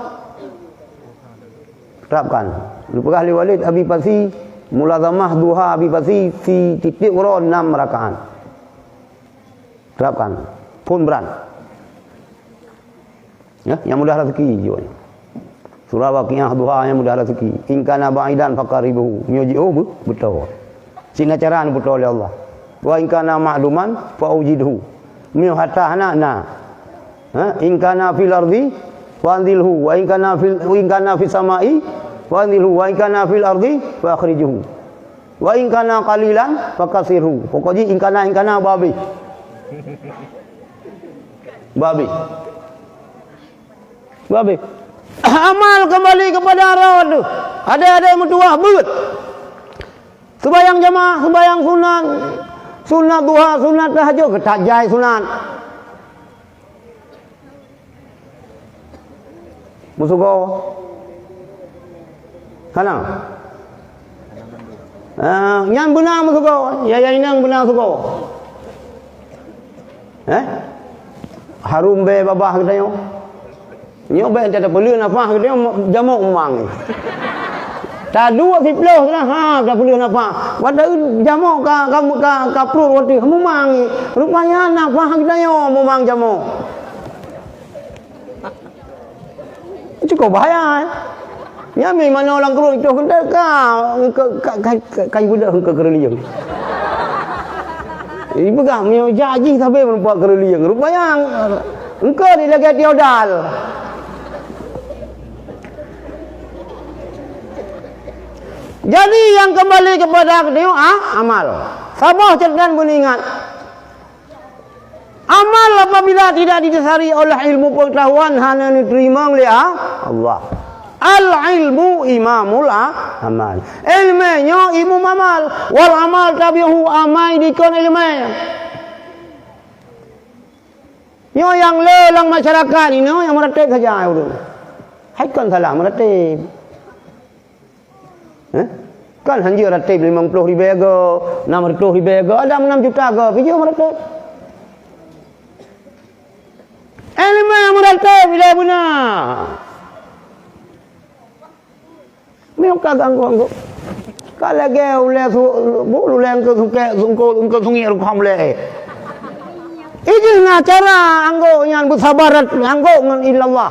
Terapkan. Neupeugah lé Walid Abi Pasi, mulazamah duha Abi Pasi, si tieb-tieb uroe nam rakaat. Terapkan. Phon brat. Ya, nyang mudah raseuki jiôh. Surah Waqiah duha nyang mudah raseuki. In kana ba'idan faqarribhu. Nyoe jiôh beu-, beutôi. Sinan cara neubeutôi lé Allah. Wa in kana ma'duman fa awjidhu. Meunyoe harta hana, na. Ha? In kana fil ardi fa anzilhu. Wa in kana fil, in kana fis sama'i fa anzilhu. Wa in kana fil ardi fa akhrijhu. Wa in kana qalilan fakatsirhu. Pokok jih in kana, in kana babeh. Babeh. Babeh. Amal keumbali keupada roh teuh. Adék-adék meutuwah beuet. Seumayang jamaah, seumayang sunat. Sunat duha, sunat tahajud, geutajai sunat. Meusigoe. Hana. Ah, nyan beuna meusigoe. Ya, ya inong beuna sigoe. Eh? Harôm bèe babah geutanyoe. Nyoe bèk tapeuleueh nafah geutanyoe, jamok mumang. Taduek siplôh lah, ha, tapeuleueh nafah. Watèe jamok ka, ka, ka, ka pruet watèe mumang. Rupanya nafah geutanyoe mumang jamok. Cukup bahaya, eh. Nyan mi manoe lam krueng itu ka, ka, ka, ka, ka, ka ibudak engkau keureulieng. Ipeugah meunyoe jak jih sabe meureumpok keureulieng. Rupanya engkau di lagèe tiodal. Jadi yang kembali kepada geutanyoe, ah, amal. Saboh catatan beuingat. Amal apabila tidak didasari oleh ilmu pengetahuan hana diterima oleh, ah, Allah. Al-ilmu imamul, ah, amal. Ilmu nyoe imum amal. Wal amal tabi'uhu, amai dikon ilmu. Nyoe nyang le lam masyarakat inoe nyang meuratéb saja ureueng. Hai kon salah meuratéb. Eh? Kan hanjeuet ratéb limong ploh ribèe go, nam reutôh ribèe go, ada nam juta go, pijôh meuratéb. Ilmu meuratéb ilèe beuna. Meuka ganggu-ganggu. Ka lagèe ulèe su-, bu ulèe engkau sungkè, sungkau, engkau sungi rukham ulèe. Ijih na cara anggô nyan beusabar anggô ngon illallah.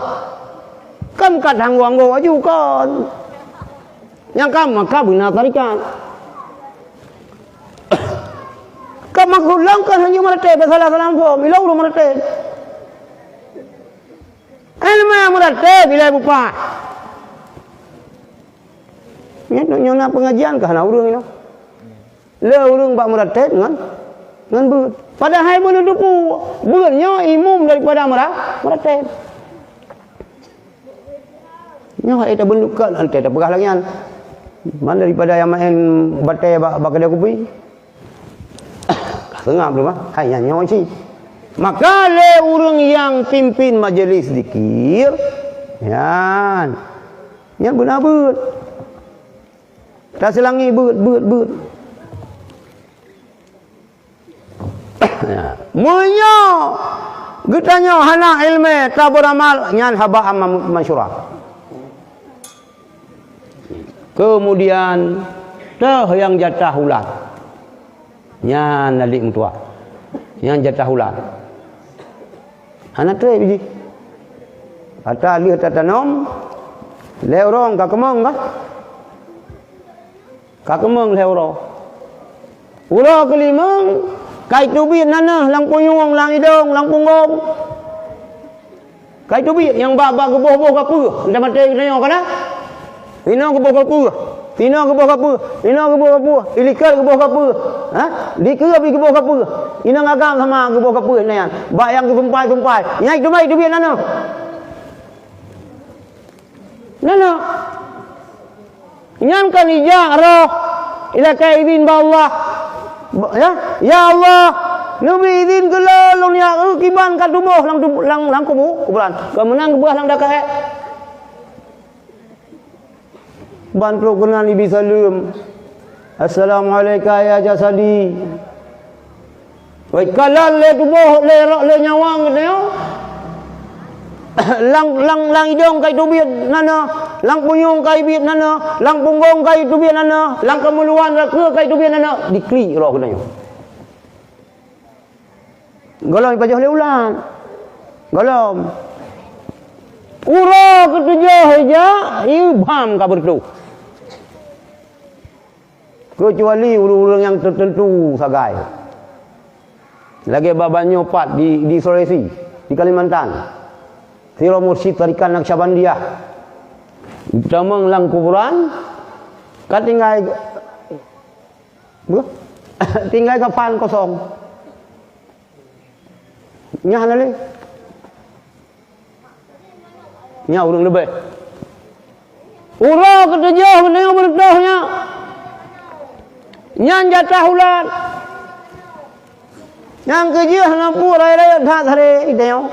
Kan ka anggô-anggô aju kon. Nyang ka maka beuna tarikat. Ka maksud lom kan hanya meuratéb, salah-salah phom, ilong ureueng meuratéb. Ilmu meuratéb ilèe bupah. Nyoe, nyoe na pengajian ka hana ureueng inoe. Le ureueng bak meuratéb ngon, ngon beuet. Padahai meunurot teupeu, beuet nyoe imum daripada meura-, meuratéb. Nyoe hai tabeuntuk ka, nanti tapeugah lagèe nyan. Man daripada nyang maén batèe bak, bak keudè kupi. Ka seungab lé mah, hai nyan nyoe cit. Maka lé ureueng nyang pimpin majelis zikir, nyan, nyan beuna beuet. Taseulangi beuet, beuet, beuet. Meunyoe geutanyoe hana iéleumé tabeuramal, nyan haba am-, mansyura. Keumudian, teuh nyang jatah ulat. Nyan adik meutuah. Nyan jatah ulat. Hana trép jih. Ata lheueh tatanom, lhèe uroe ka keumong ka? Ka keumong lhèe uroe. Uroe keulimong, ka iteubiet naneuh lam punyueng, lam idong, lam punggong. Ka iteubiet nyang ba-, ba geuboh-boh kapeue, entah maté geutanyoe kana? Inoe geuboh kapeue, sinoe geuboh kapeue, inoe geuboh kapeue, ilikot geuboh kapeue, ha? Dikeue pih geuboh kapeue, inong agam sama geuboh kapeue nyan. Bak nyang geusumpai-sumpai, nyan teuma iteubiet naneuh. Naneuh. Nyan kan ijak roh ilakèe idhin bak Allah. Ba-, ya, "Ya Allah, neubi idhin keu lôn, lôn nyak, eu, kiban ka tuboh lam tub-, lam, lam kubu-, kuburan." Ka meunan geubeurah lam dakha èk. Ban trok keunan Ibi Saleuem, "Assalamu'alaika ya jasadi." Wai, kalon lé tuboh, lé roh, lé nyawöng geutanyoe. Lam, lam, lam idong ka iteubiet naneuh, lam punyueng ka iteubiet naneuh, lam punggong ka iteubiet naneuh, lam keumuluan lakeue ka iteubiet naneuh, diklik roh geutanyoe. Gohlom ipajoh lé ulat. Gohlom. Uroe keutujoh ija, ié bham ka beureutoh. Keucuali ureuëng-ureuëng nyang teuteuntu sagai. Lagée babah nyoe pat di, di Sulawesi, di Kalimantan. Sidroe mursyid tarekat Naqsyabandiyah. Tamong lam kuburan, ka tinggai, beuh, tinggai kafan kosong. Nyan hana lé. Nyan ureuëng leubeh. Uroe keutujoh meunyoe beureutoh nyan, nyan jatah ulat. Nyang keujeuet hana peue rayeuk-rayeuk that hare tanyoe.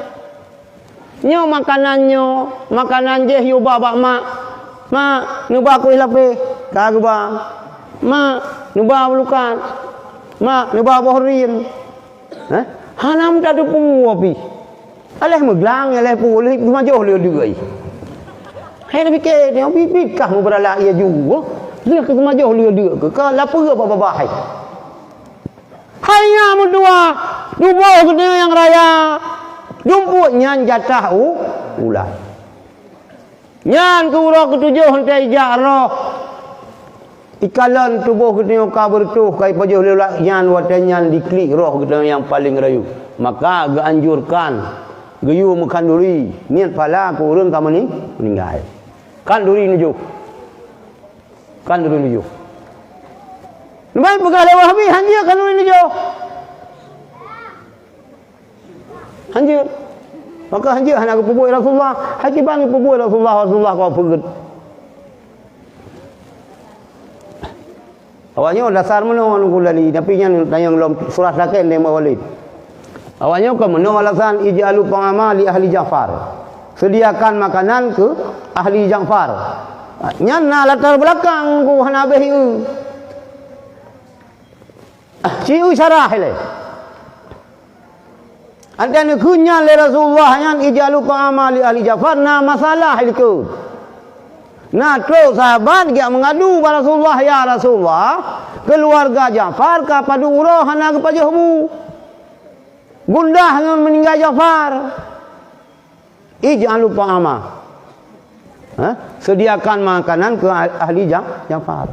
Nyoe makanan nyoe, makanan jih yue ba bak mak. Mak, neuba kueh lapéh, ka geuba. Mak, neuba bulukan. Mak, neuba boh rin. Hah? Hana meutateupeue pih. Aléh meuglang, aléh peue, aléh teumajoh lé deuk ai. Hai tapike, nyoe bit-bit kah meubeurala ia ju. Lheueh keu teumajoh lé deuk keu ka lapeuek bak babah hai. Hai nyan meutuah, tuboh geutanyoe nyang raya, dumpuk nyan jatah u-, ulat. Nyan keu uroe keutujoh 'oh teuh ijak roh. Ikalon tuboh geutanyoe ka beureutoh, ka ipajoh lé ulat nyan, watée nyan diklik roh geutanyoe nyang paleng rayeuk. Maka geuanjurkan geuyue meukhanduri, niet pahala keu ureuëng ka meuning-, meuninggai. Khanduri neujôh. Khanduri neujôh. Nyoe peugah lé Wahabi, hanjeuet khanduri neujôh. Hanjeuet. Maka hanjeuet hana geupeubuet Rasulullah. Hai kiban geupeubuet Rasulullah, Rasulullah kau peugét. Awaknyoe dasar meunoe anu gulali, tapi nyan tanyong lom surah sakét nembak Walid. Awaknyoe ka meunoe alasan, "Ij'alu ta'ama li ahli Ja'far." Sediakan makanan keu ahli Ja'far. Nyan na latar belakang ku hana habéh ieu. Ci ieu syarah ilée. Antara neukheun nyan lé Rasulullah nyan, "Ij'alu ta'ama li ahli Ja'far," na masalah likot. Na trok sahabat geujak meungadu bak Rasulullah, "Ya Rasulullah, keuluwarga Ja'far ka padum uroe hana geupajoh bu. Gundah ngon meuninggai Ja'far. Ij'alu ta'ama." Hah? Sediakan makanan keu ah-, ahli Ja-, Ja'far.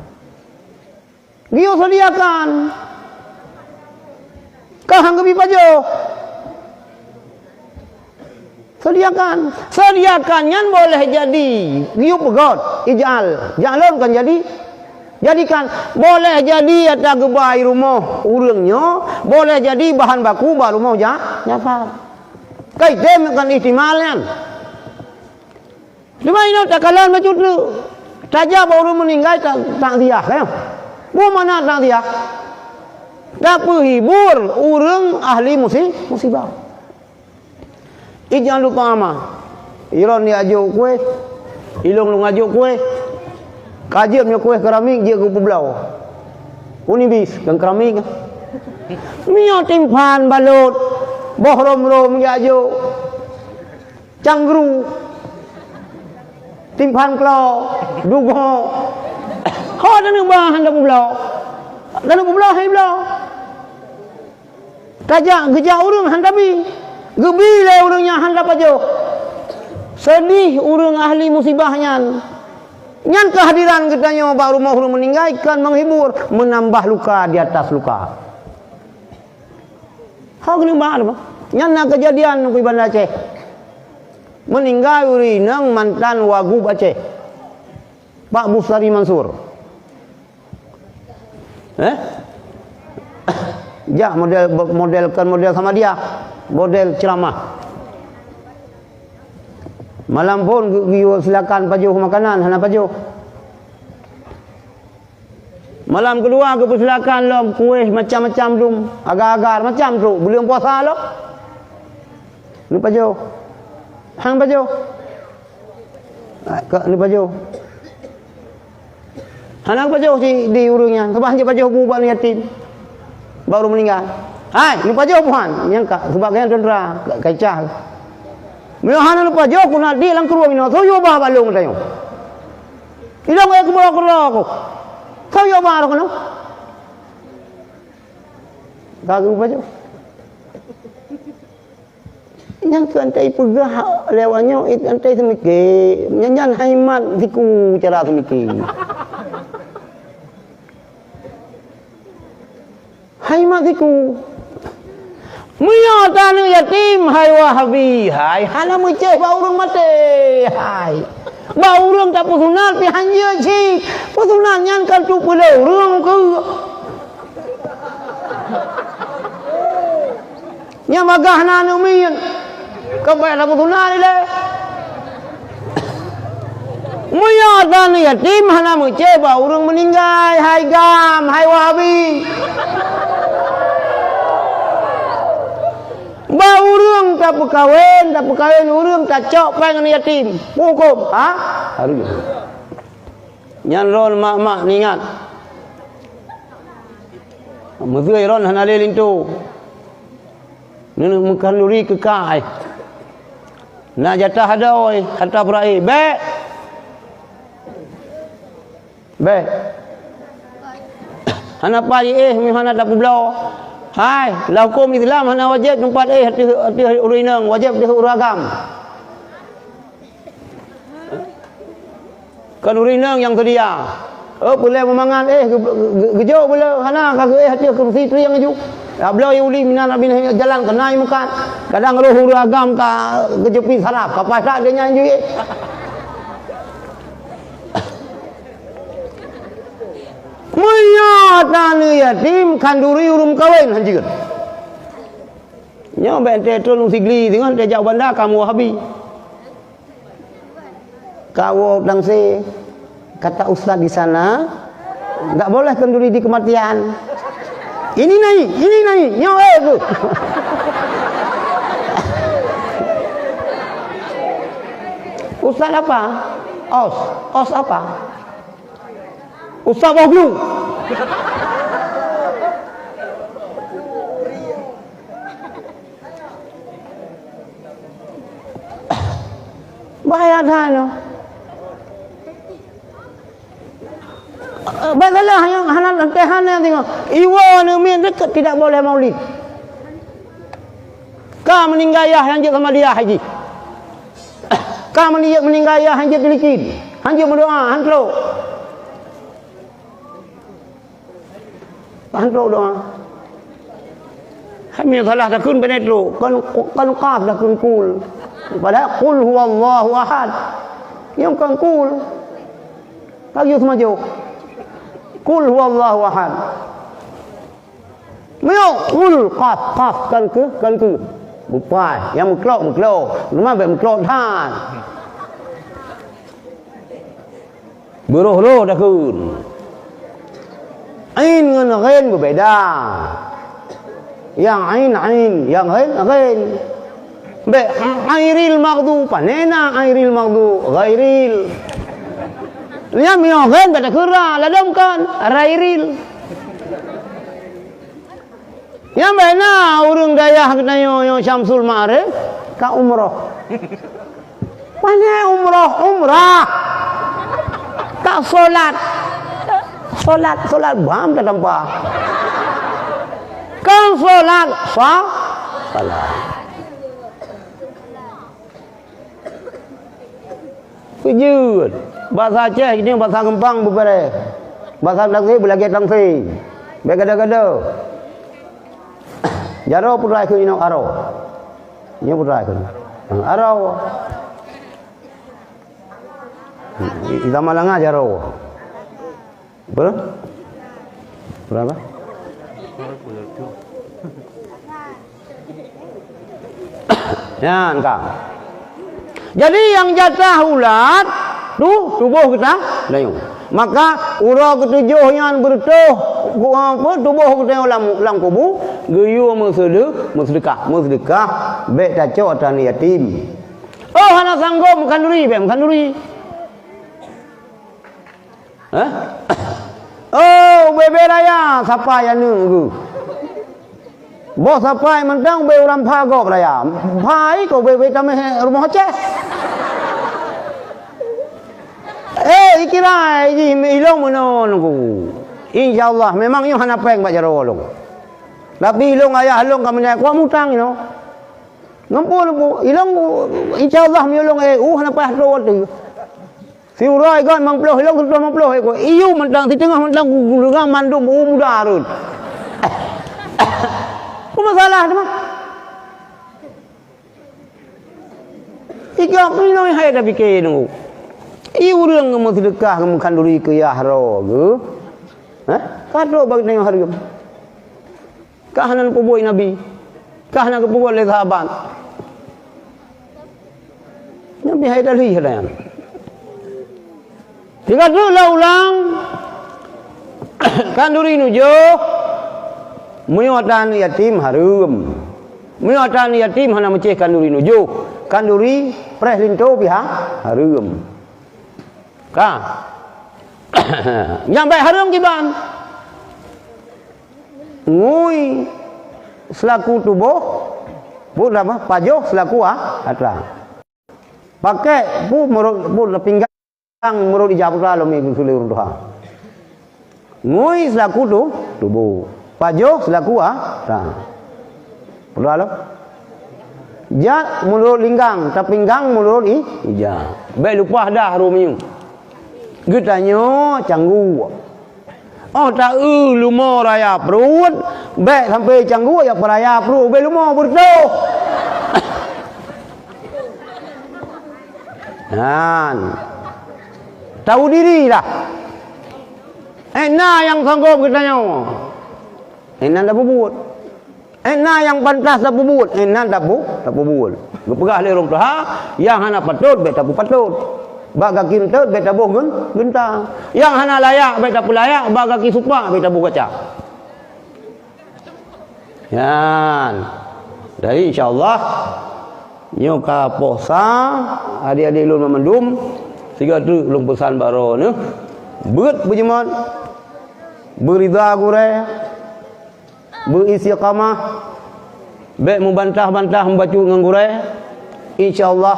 Geuyue sediakan. Ka han geubi pajoh. Sediakan. Sediakan nyan boleh jadi geuyue peugét, ij'al. Ja'al lom kan jadi. Jadikan. Boleh jadi ata geuba i rumoh ureuëng nyoe, boleh jadi bahan baku bak rumoh Ja-, Ja'far. Ka item kan ihtimal nyan. Teuma inoe takalon bacut tu. Tajak bak ureuëng meuninggai ta-, takziah, kan? Buet makna takziah? Tapeuhibur ureuëng ahli musi-, musibah. Ij'alu ta'ama. Iron ni ajok kueh. Ilong long ajok kueh. Ka jeuet nyoe kueh keramik jeuet keu peubloe. Unibis, kan keramik. Miyueb timphan balot. Boh rom-rom jak ajok. Cangkru, timphan klo, dugo. Ho taneuk ba han tapeubloe. Taneuk peubloe hai bloe. Tajak geujak ureuëng han tabi. Geubi lé ureuëng nyang han tapajoh. Seudeh ureuëng ahli musibah nyan. Nyan keuhadiran geutanyoe bak rumoh ureuëng meuninggai kon meuhibur, meunambah luka di atas luka. Ho keuneuk ba, nyan na keujadian u Banda Aceh. Meuninggai ureuëng inong mantan Wagub Aceh, Pak Busari Mansur. Eh? Jak model, model, kon model Samadiyah, model ceramah. Malam phon geu-, geuyue silakan pajoh makanan, hana pajoh. Malam keudua geupeusilakan lom kueh macam-macam dum, agar-agar macam tu, buleuen puasa lom. Neupajoh. Han pajoh. Ah, ka neupajoh. Hana pajoh di, di ureuëng nyan, sabab han jipajoh bu bak yatim. Baru meuninggai. Hai, neupajoh buhan. Nyang ka, sebagai tentara, ka, kacah. Meunyoe hana neupajoh, keuneuk di lam krueng inoe, soe yue ba bak lôn tanyoe. Ilong ai keubloe keudroe ku. Soe yue ba roh keunoe. Ka geupajoh. Nyang keu antai peugah lewat nyoe, it antai seumike. Nyan, nyan hai mat siku cara seumike. Hai mat siku. Meunyoe taneuk yatim, hai Wahabi, hai, hana meucéh bak ureuëng maté, hai. Bak ureuëng tapeusunat pih han jeuet cit. Peusunat nyan kan tupeuleueh ureuëng keu. Nyang bagah na aneuk miet. Ka payah tapeusunat ilée. Meunyoe taneuk yatim hana meucéh bak ureuëng meuninggai, hai gam, hai Wahabi. Tapeukawen, tapeukawen ureuëng tacok péng aneuk yatim. Peue hukôm? Ha? Hareuem. Nyan droe mak-mak neuingat. Meuseu droe hana lé linto. Neuneuk meukhanduri keu kah. Na jatah adoe, hareuta peurayeuk. Bék! Bék! Hana paih éh, meuhana tapeubloe. Hai, lam hukôm Islam hana wajéb teumpat éh ateueh, ateueh ureuëng inong, wajéb ateueh ureuëng agam. Kon ureuëng inong nyang seudia. Oh, peulée meumangat, éh, ge-, ge-, geujok beuleue, hana ka geuéh ateueh keurusi trieng ju. Ya, bloe uli minan rabin jalan keunan meukat. Kadang roh ureuëng agam ka geujeupit saraf, ka pasak dia nyan ju éh. Meunyoe ata aneuk yatim khanduri ureuëng kawen hanjeuet. Nyoe bék teuh trôn u Sigli singoh teuh jak banda kamoe Wahabi. Kawoe tangse, kata ustaz di sana, nggak boleh kenduri di kematian. Ini naik, ini naik, nyoe eh tu. Ustaz apa? Os, os apa? Ustaz boh glu. Bahaya that nyoe. Eh, baik salah nyang hana, hana tengok. Iwoe neumiet dekat tidak boleh maulid. Ka meuninggai yah nyang jeuet sama dia haji. Ka meuni-, meuninggai yah nyang jeuet teulikid. Hanjeuet meudoa, han trok. Tahan trok doa. Hai meunyoe salah takheun beuneuh trok, kon, kon qaf takheun kul. Padahai qul huwallahu ahad. Nyang kon kul. Laju seumajoh. Qul huwallahu ahad. Meunyoe qul qaf, qaf kan keu, kan keu. Bupai, nyang meuklok, meuklok. Teuma bék meuklok that. Beurôh-rôh takheun. Ain ngon ghain beubeda. Nyang ain, ain, nyang ghain, ghain. Bék ghairil maghdu, pane na ghairil maghdu, ghairil. Nyan meunyoe ghain bak takheun ra, ladôm kon, ghairil. Nyang bak na ureuëng dayah geutanyoe nyang Syamsul Ma'arif ka umroh. Pane umroh, umrah. Ka solat. Solat, solat bam tatampa. Kan solat, sa-, salat. Peujeuet. Basa Aceh jinoe basa geumpang beubareh. Basa Tangse beulagée Tangse. Bék gada-gada. Jaroe putra keu inong aroe. Nyoe putra keu. Aroe. Di zaman langa jaroe. Berapa? Berapa? Nyan ka. Jadi nyang jatah ulat tu tuboh geutanyoe. Maka uroe keutujoh nyan beureutoh, apa, tuboh geutanyoe lam, lam kubu, geuyue meuseude-, meuseudeukah, meuseudeukah bék tacok ata aneuk yatim. Oh hana sanggob meukhanduri, bék meukhanduri. Hah? Oh, ubé-bé raya sapai aneuk geuh. Boh sapai mantong ubé ureuëng pha gob raya. Pha iko ubé-bé tameh rumoh Aceh. Eh, ikira jih ilong meunan ku. Insya Allah memang nyoe hana péng bak jaroe lôn. Tapi ilong ayah lôn ka meunyan kuat mutang inoe. Ngampu, ngampu. Ilong insya Allah meulong eh uh hana payah troe tu. Siuroe gét limong ploh, ilong sireutôh limong ploh ekor. Iyu mantong, siteungoh mantong geureungang mandum u muda rhot. Peue masalah teuma? Tiga ploh hai dah pike nunggu. Iyu ureuëng meuseudekah meukhanduri keu yah roe geuh. Hah? Ka trok bak tanyoe hareuem. Ka hana geupeubuet Nabi. Ka hana geupeubuet lé sahabat. Nabi hai dalih nyan. Tinggai teuk lôn ulang, khanduri nujoh, meunyoe ata aneuk yatim hareuem. Meunyoe atra yatim hana meucéh khanduri nujoh, khanduri preh linto pih ha-, hareuem. Ka. Nyang bèk hareuem kiban. Ngui seulaku tuboh, buet apa? Pajoh seulaku a-, atra. Pakèk pu meurot, pu pinggang meurot ija putra lom ié keu ureueng tuha. Ngui seulaku tu, tuboh. Pajoh seulaku a-, atra. Putra lom. Jak meurot linggang, tapinggang meurot i-, ija. Bèk lupa dah rumoh nyoe. Geutanyoe cangguek. Oh, ta-eu lumoe raya pruet, bèk sampoe cangguek jak peuraya pruet ubé lumoe beureutoh. Nyan. Tahu diri dah. Eh, na nyang sanggob geutanyoe. Eh, na tapeubuet. Eh, na nyang pantas tapeubuet, eh, na tapu-, tapeubuet. Geupeugah lé ureueng tuha, nyang hana patot bèk tapeupatot. Bak gaki eunteuk bèk taboh geun-, geunta. Nyang hana layak bèk tapeulayak, bak gaki supak bèk taboh kaca. Nyan. Jadi, insya Allah, nyoe ka poh sa, adik-adik lôn banmandum, sigoe treuk lôn peusan bak droeneuh, beuet beujimat, beurida gurèe, beuistiqamah, bèk meubantah-bantah meubacut ngon gurèe, insya Allah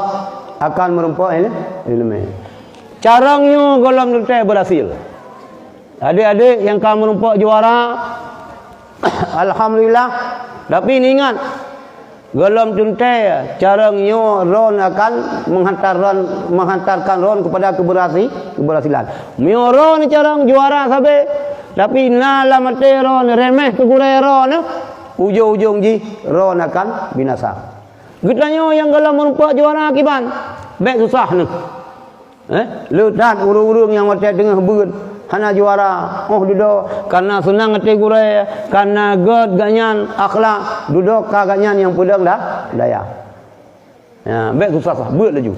akan meurumpok il-, ileumèe. Carông nyoe gohlom teuntèe beurhasil. Adik-adik nyang ka meurumpok juara, alhamdulillah. Tapi ingat, gohlom teuntèe carông nyoe droeneuh akan menghantar droen, menghantarkan droeneuh kepada keberhasi-, keberhasilan. Meunyoe droeneuh carông juara sabe, tapi na lam até droeneuh remeh keu gurèe droeneuh, ujong-ujong jih droeneuh akan binasa. Geutanyoe nyang gohlom meurumpok juara kiban, bèk susah neuh. Eh, le that ureueng-ureueng nyang watèe teungoh beuet hana juara, oh dudoe, kareuna seunang até gurèe, kareuna gèt gobnyan akhlak, dudoe ka gobnyan nyang peudong da-, daya. Ya, bèk susah-susah, beuet laju.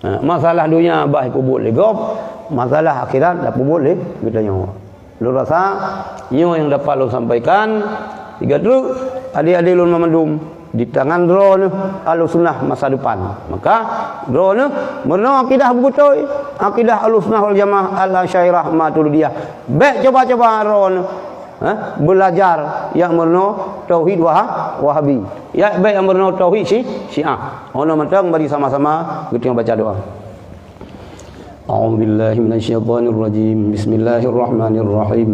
Ha, masalah donya bah peubuet lé gob, masalah akhirat dah peubuet lé geutanyoe. Lôn rasa, nyoe nyang dapat lôn sampaikan, sigoe treuk adik-adik lôn banmandum di tangan droeneuh Ahlussunnah masa depan. Maka, droeneuh meurunoe akidah beubeutôi, akidah Ahlussunnah wal Jamaah Al-Asy'ariyah Maturidiyah. Bèk cuba-cuba droeneuh, eh, beulajar nyang meurunoe tauhid Waha-, Wahabi. Ya, bèk nyang meurunoe tauhid Syi-, Syiah. Nyoe mantong mari sama-sama geutanyoe baca doa. أعوذ بالله من الشيطان الرجيم. بسم الله الرحمن الرحيم.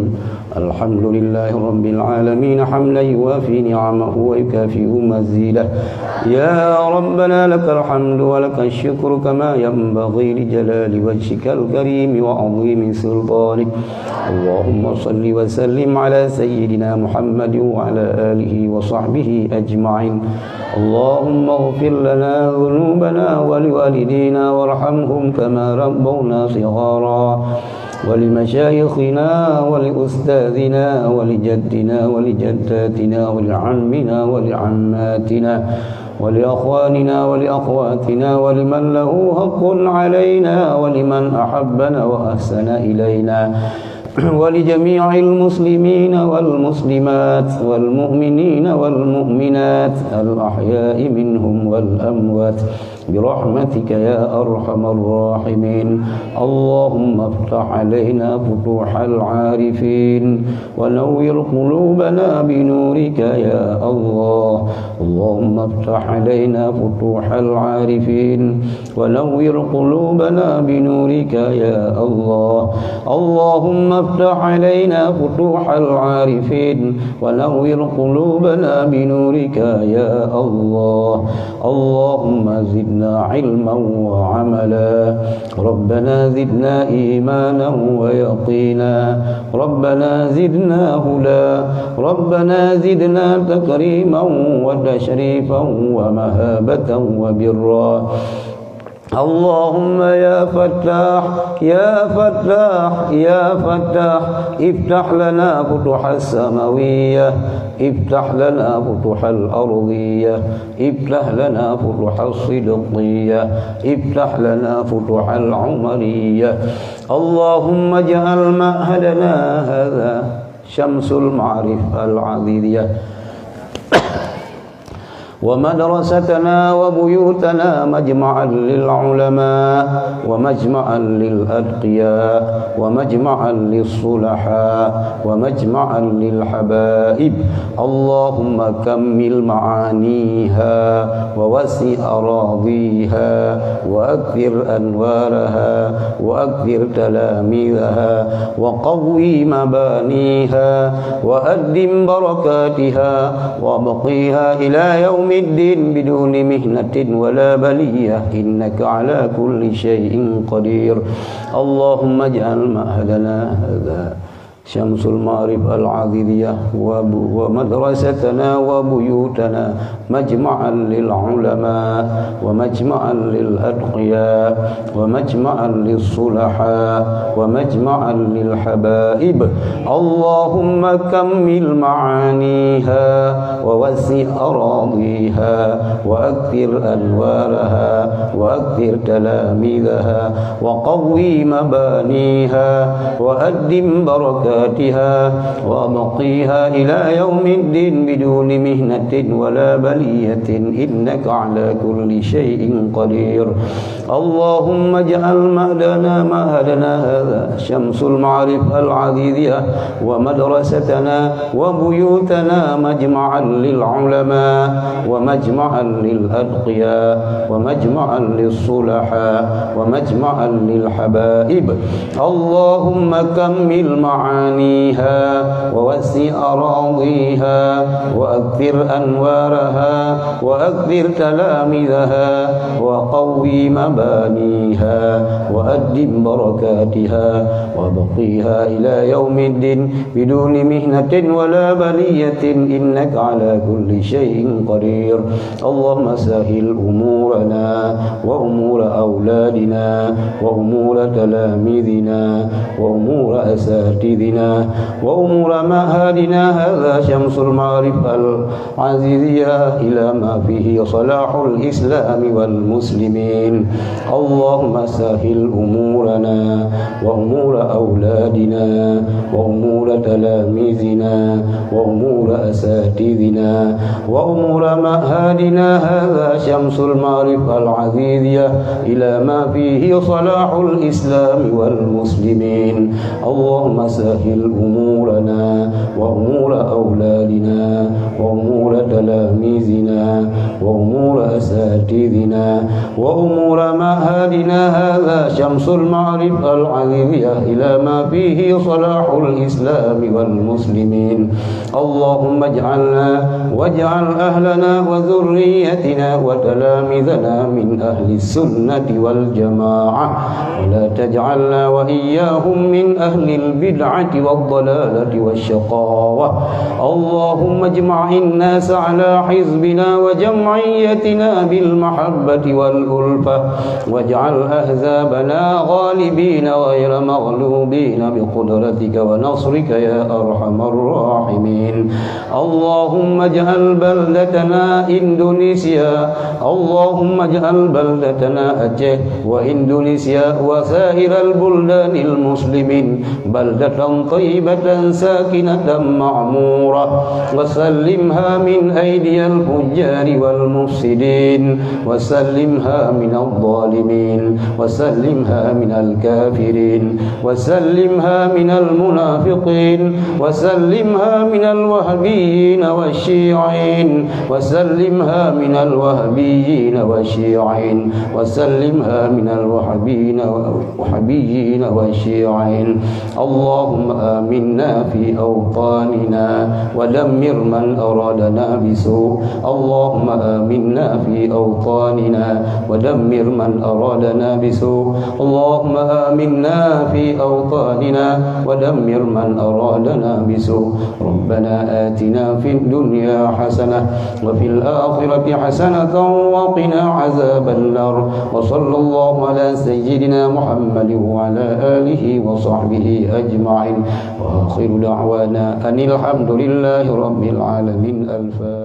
الحمد لله رب العالمين، حمدا يوافي نعمه ويكافئ مزيده. يا ربنا لك الحمد ولك الشكر كما ينبغي لجلال وجهك الكريم وعظيم سلطانك. اللهم صل وسلم على سيدنا محمد وعلى آله وصحبه أجمعين. اللهم اغفر لنا ذنوبنا ولوالدينا وارحمهم كما ربونا صغارا، ولمشايخنا ولأستاذنا ولجدنا ولجداتنا ولعمنا ولعماتنا ولأخواننا ولأخواتنا ولمن له حق علينا ولمن أحبنا وأحسن إلينا. ولجميع المسلمين والمسلمات والمؤمنين والمؤمنات الأحياء منهم والأموات برحمتك يا أرحم الراحمين. اللهم افتح علينا فتوح العارفين ونور قلوبنا بنورك يا الله. اللهم افتح علينا فتوح العارفين ونور قلوبنا بنورك يا الله. اللهم افتح علينا فتوح العارفين ونور قلوبنا بنورك يا الله. اللهم زدنا علما وعملا. ربنا زدنا إيمانا ويقينا. ربنا زدنا هدى. ربنا زدنا تكريما وتشريفا ومهابة وبرا. اللهم يا فتاح، يا فتاح، يا فتاح، افتح لنا فتوح السماوية، افتح لنا فتوح الأرضية، افتح لنا فتوح الصدقية، افتح لنا فتوح العمرية. اللهم اجعل معهدنا هذا شمس المعارف العديدية. ومدرستنا وبيوتنا مجمعا للعلماء ومجمعا للأتقياء ومجمعا للصلحاء ومجمعا للحبائب. اللهم كمل معانيها ووسع أراضيها وأكثر أنوارها وأكثر تلاميذها وقو مبانيها وأدم بركاتها وأبقها إلى يوم الدين بدون محنة ولا بلية، إنك على كل شيء قدير. اللهم اجعل معهدنا هذا شمس المعارف العزيزية وب-، ومدرستنا وبيوتنا مجمعا للعلماء ومجمعا للأتقياء ومجمعا للصلحاء ومجمعا للحبائب. اللهم كمل معانيها ووسع أراضيها وأكثر أنوارها وأكثر تلاميذها وقو مبانيها وأدم بركاتها وأبقها إلى يوم الدين بدون محنة ولا بلية، إنك على كل شيء قدير. اللهم اجعل معهدنا، معهدنا هذا شمس المعارف العزيزية ومدرستنا وبيوتنا مجمعا للعلماء ومجمعا للأتقياء ومجمعا للصلحاء ومجمعا للحبائب. اللهم كمل معانيها ووسع أراضيها وأكثر أنوارها وأكثر تلاميذها وقو مبانيها وأدم بركاتها وأبقها إلى يوم الدين بدون محنة ولا بلية، إنك على كل شيء قدير. اللهم سهل أمورنا وأمور أولادنا وأمور تلاميذنا وأمور أساتذنا وأمور معهدنا هذا شمس المعارف العزيزية إلى ما فيه صلاح الإسلام والمسلمين. اللهم سهل أمورنا وأمور أولادنا وأمور تلاميذنا وأمور أساتذنا وأمور معهدنا هذا شمس المعارف العزيزية إلى ما فيه صلاح الإسلام والمسلمين. اللهم سهل أمورنا وأمور أولادنا وأمور تلاميذنا وأمور أساتذنا وأمور معهدنا هذا شمس المعارف العزيزية إلى ما فيه صلاح الإسلام والمسلمين. اللهم اجعلنا واجعل أهلنا وذريتنا وتلاميذنا من أهل السنة والجماعة، ولا تجعلنا وإياهم من أهل البدعة والضلالة والشقاوة. اللهم اجمع الناس على حزبنا وجمعيتنا بالمحبة والألفة، واجعل أحزابنا غالبين غير مغلوبين بقدرتك ونصرك يا أرحم الراحمين. اللهم اجعل بلدتنا إندونيسيا، اللهم اجعل بلدتنا أتيه وإندونيسيا وسائر البلدان المسلمين بلدة طيبة ساكنة معمورة، وسلمها من أيدي الفجار والمفسدين، وسلمها من الظالمين، وسلمها من الكافرين، وسلمها من المنافقين، وسلمها من الوهابيين والشيعيين، وسلمها من الوهابيين والشيعيين، وسلمها من الوهابيين وهابيين وشيعيين. اللهم آمنا في أوطاننا ودمر من أرادنا بسوء. اللهم آمنا في أوطاننا ودمر من أرادنا بسوء. اللهم آمنا في أوطاننا ودمر من أرادنا بسوء. ربنا آتنا في الدنيا حسنة وفي الآخرة حسنة وقنا عذاب النار. وصلى الله على سيدنا محمد وعلى آله وصحبه أجمعين. وآخر دعوانا أن الحمد لله رب العالمين. الفاتحة.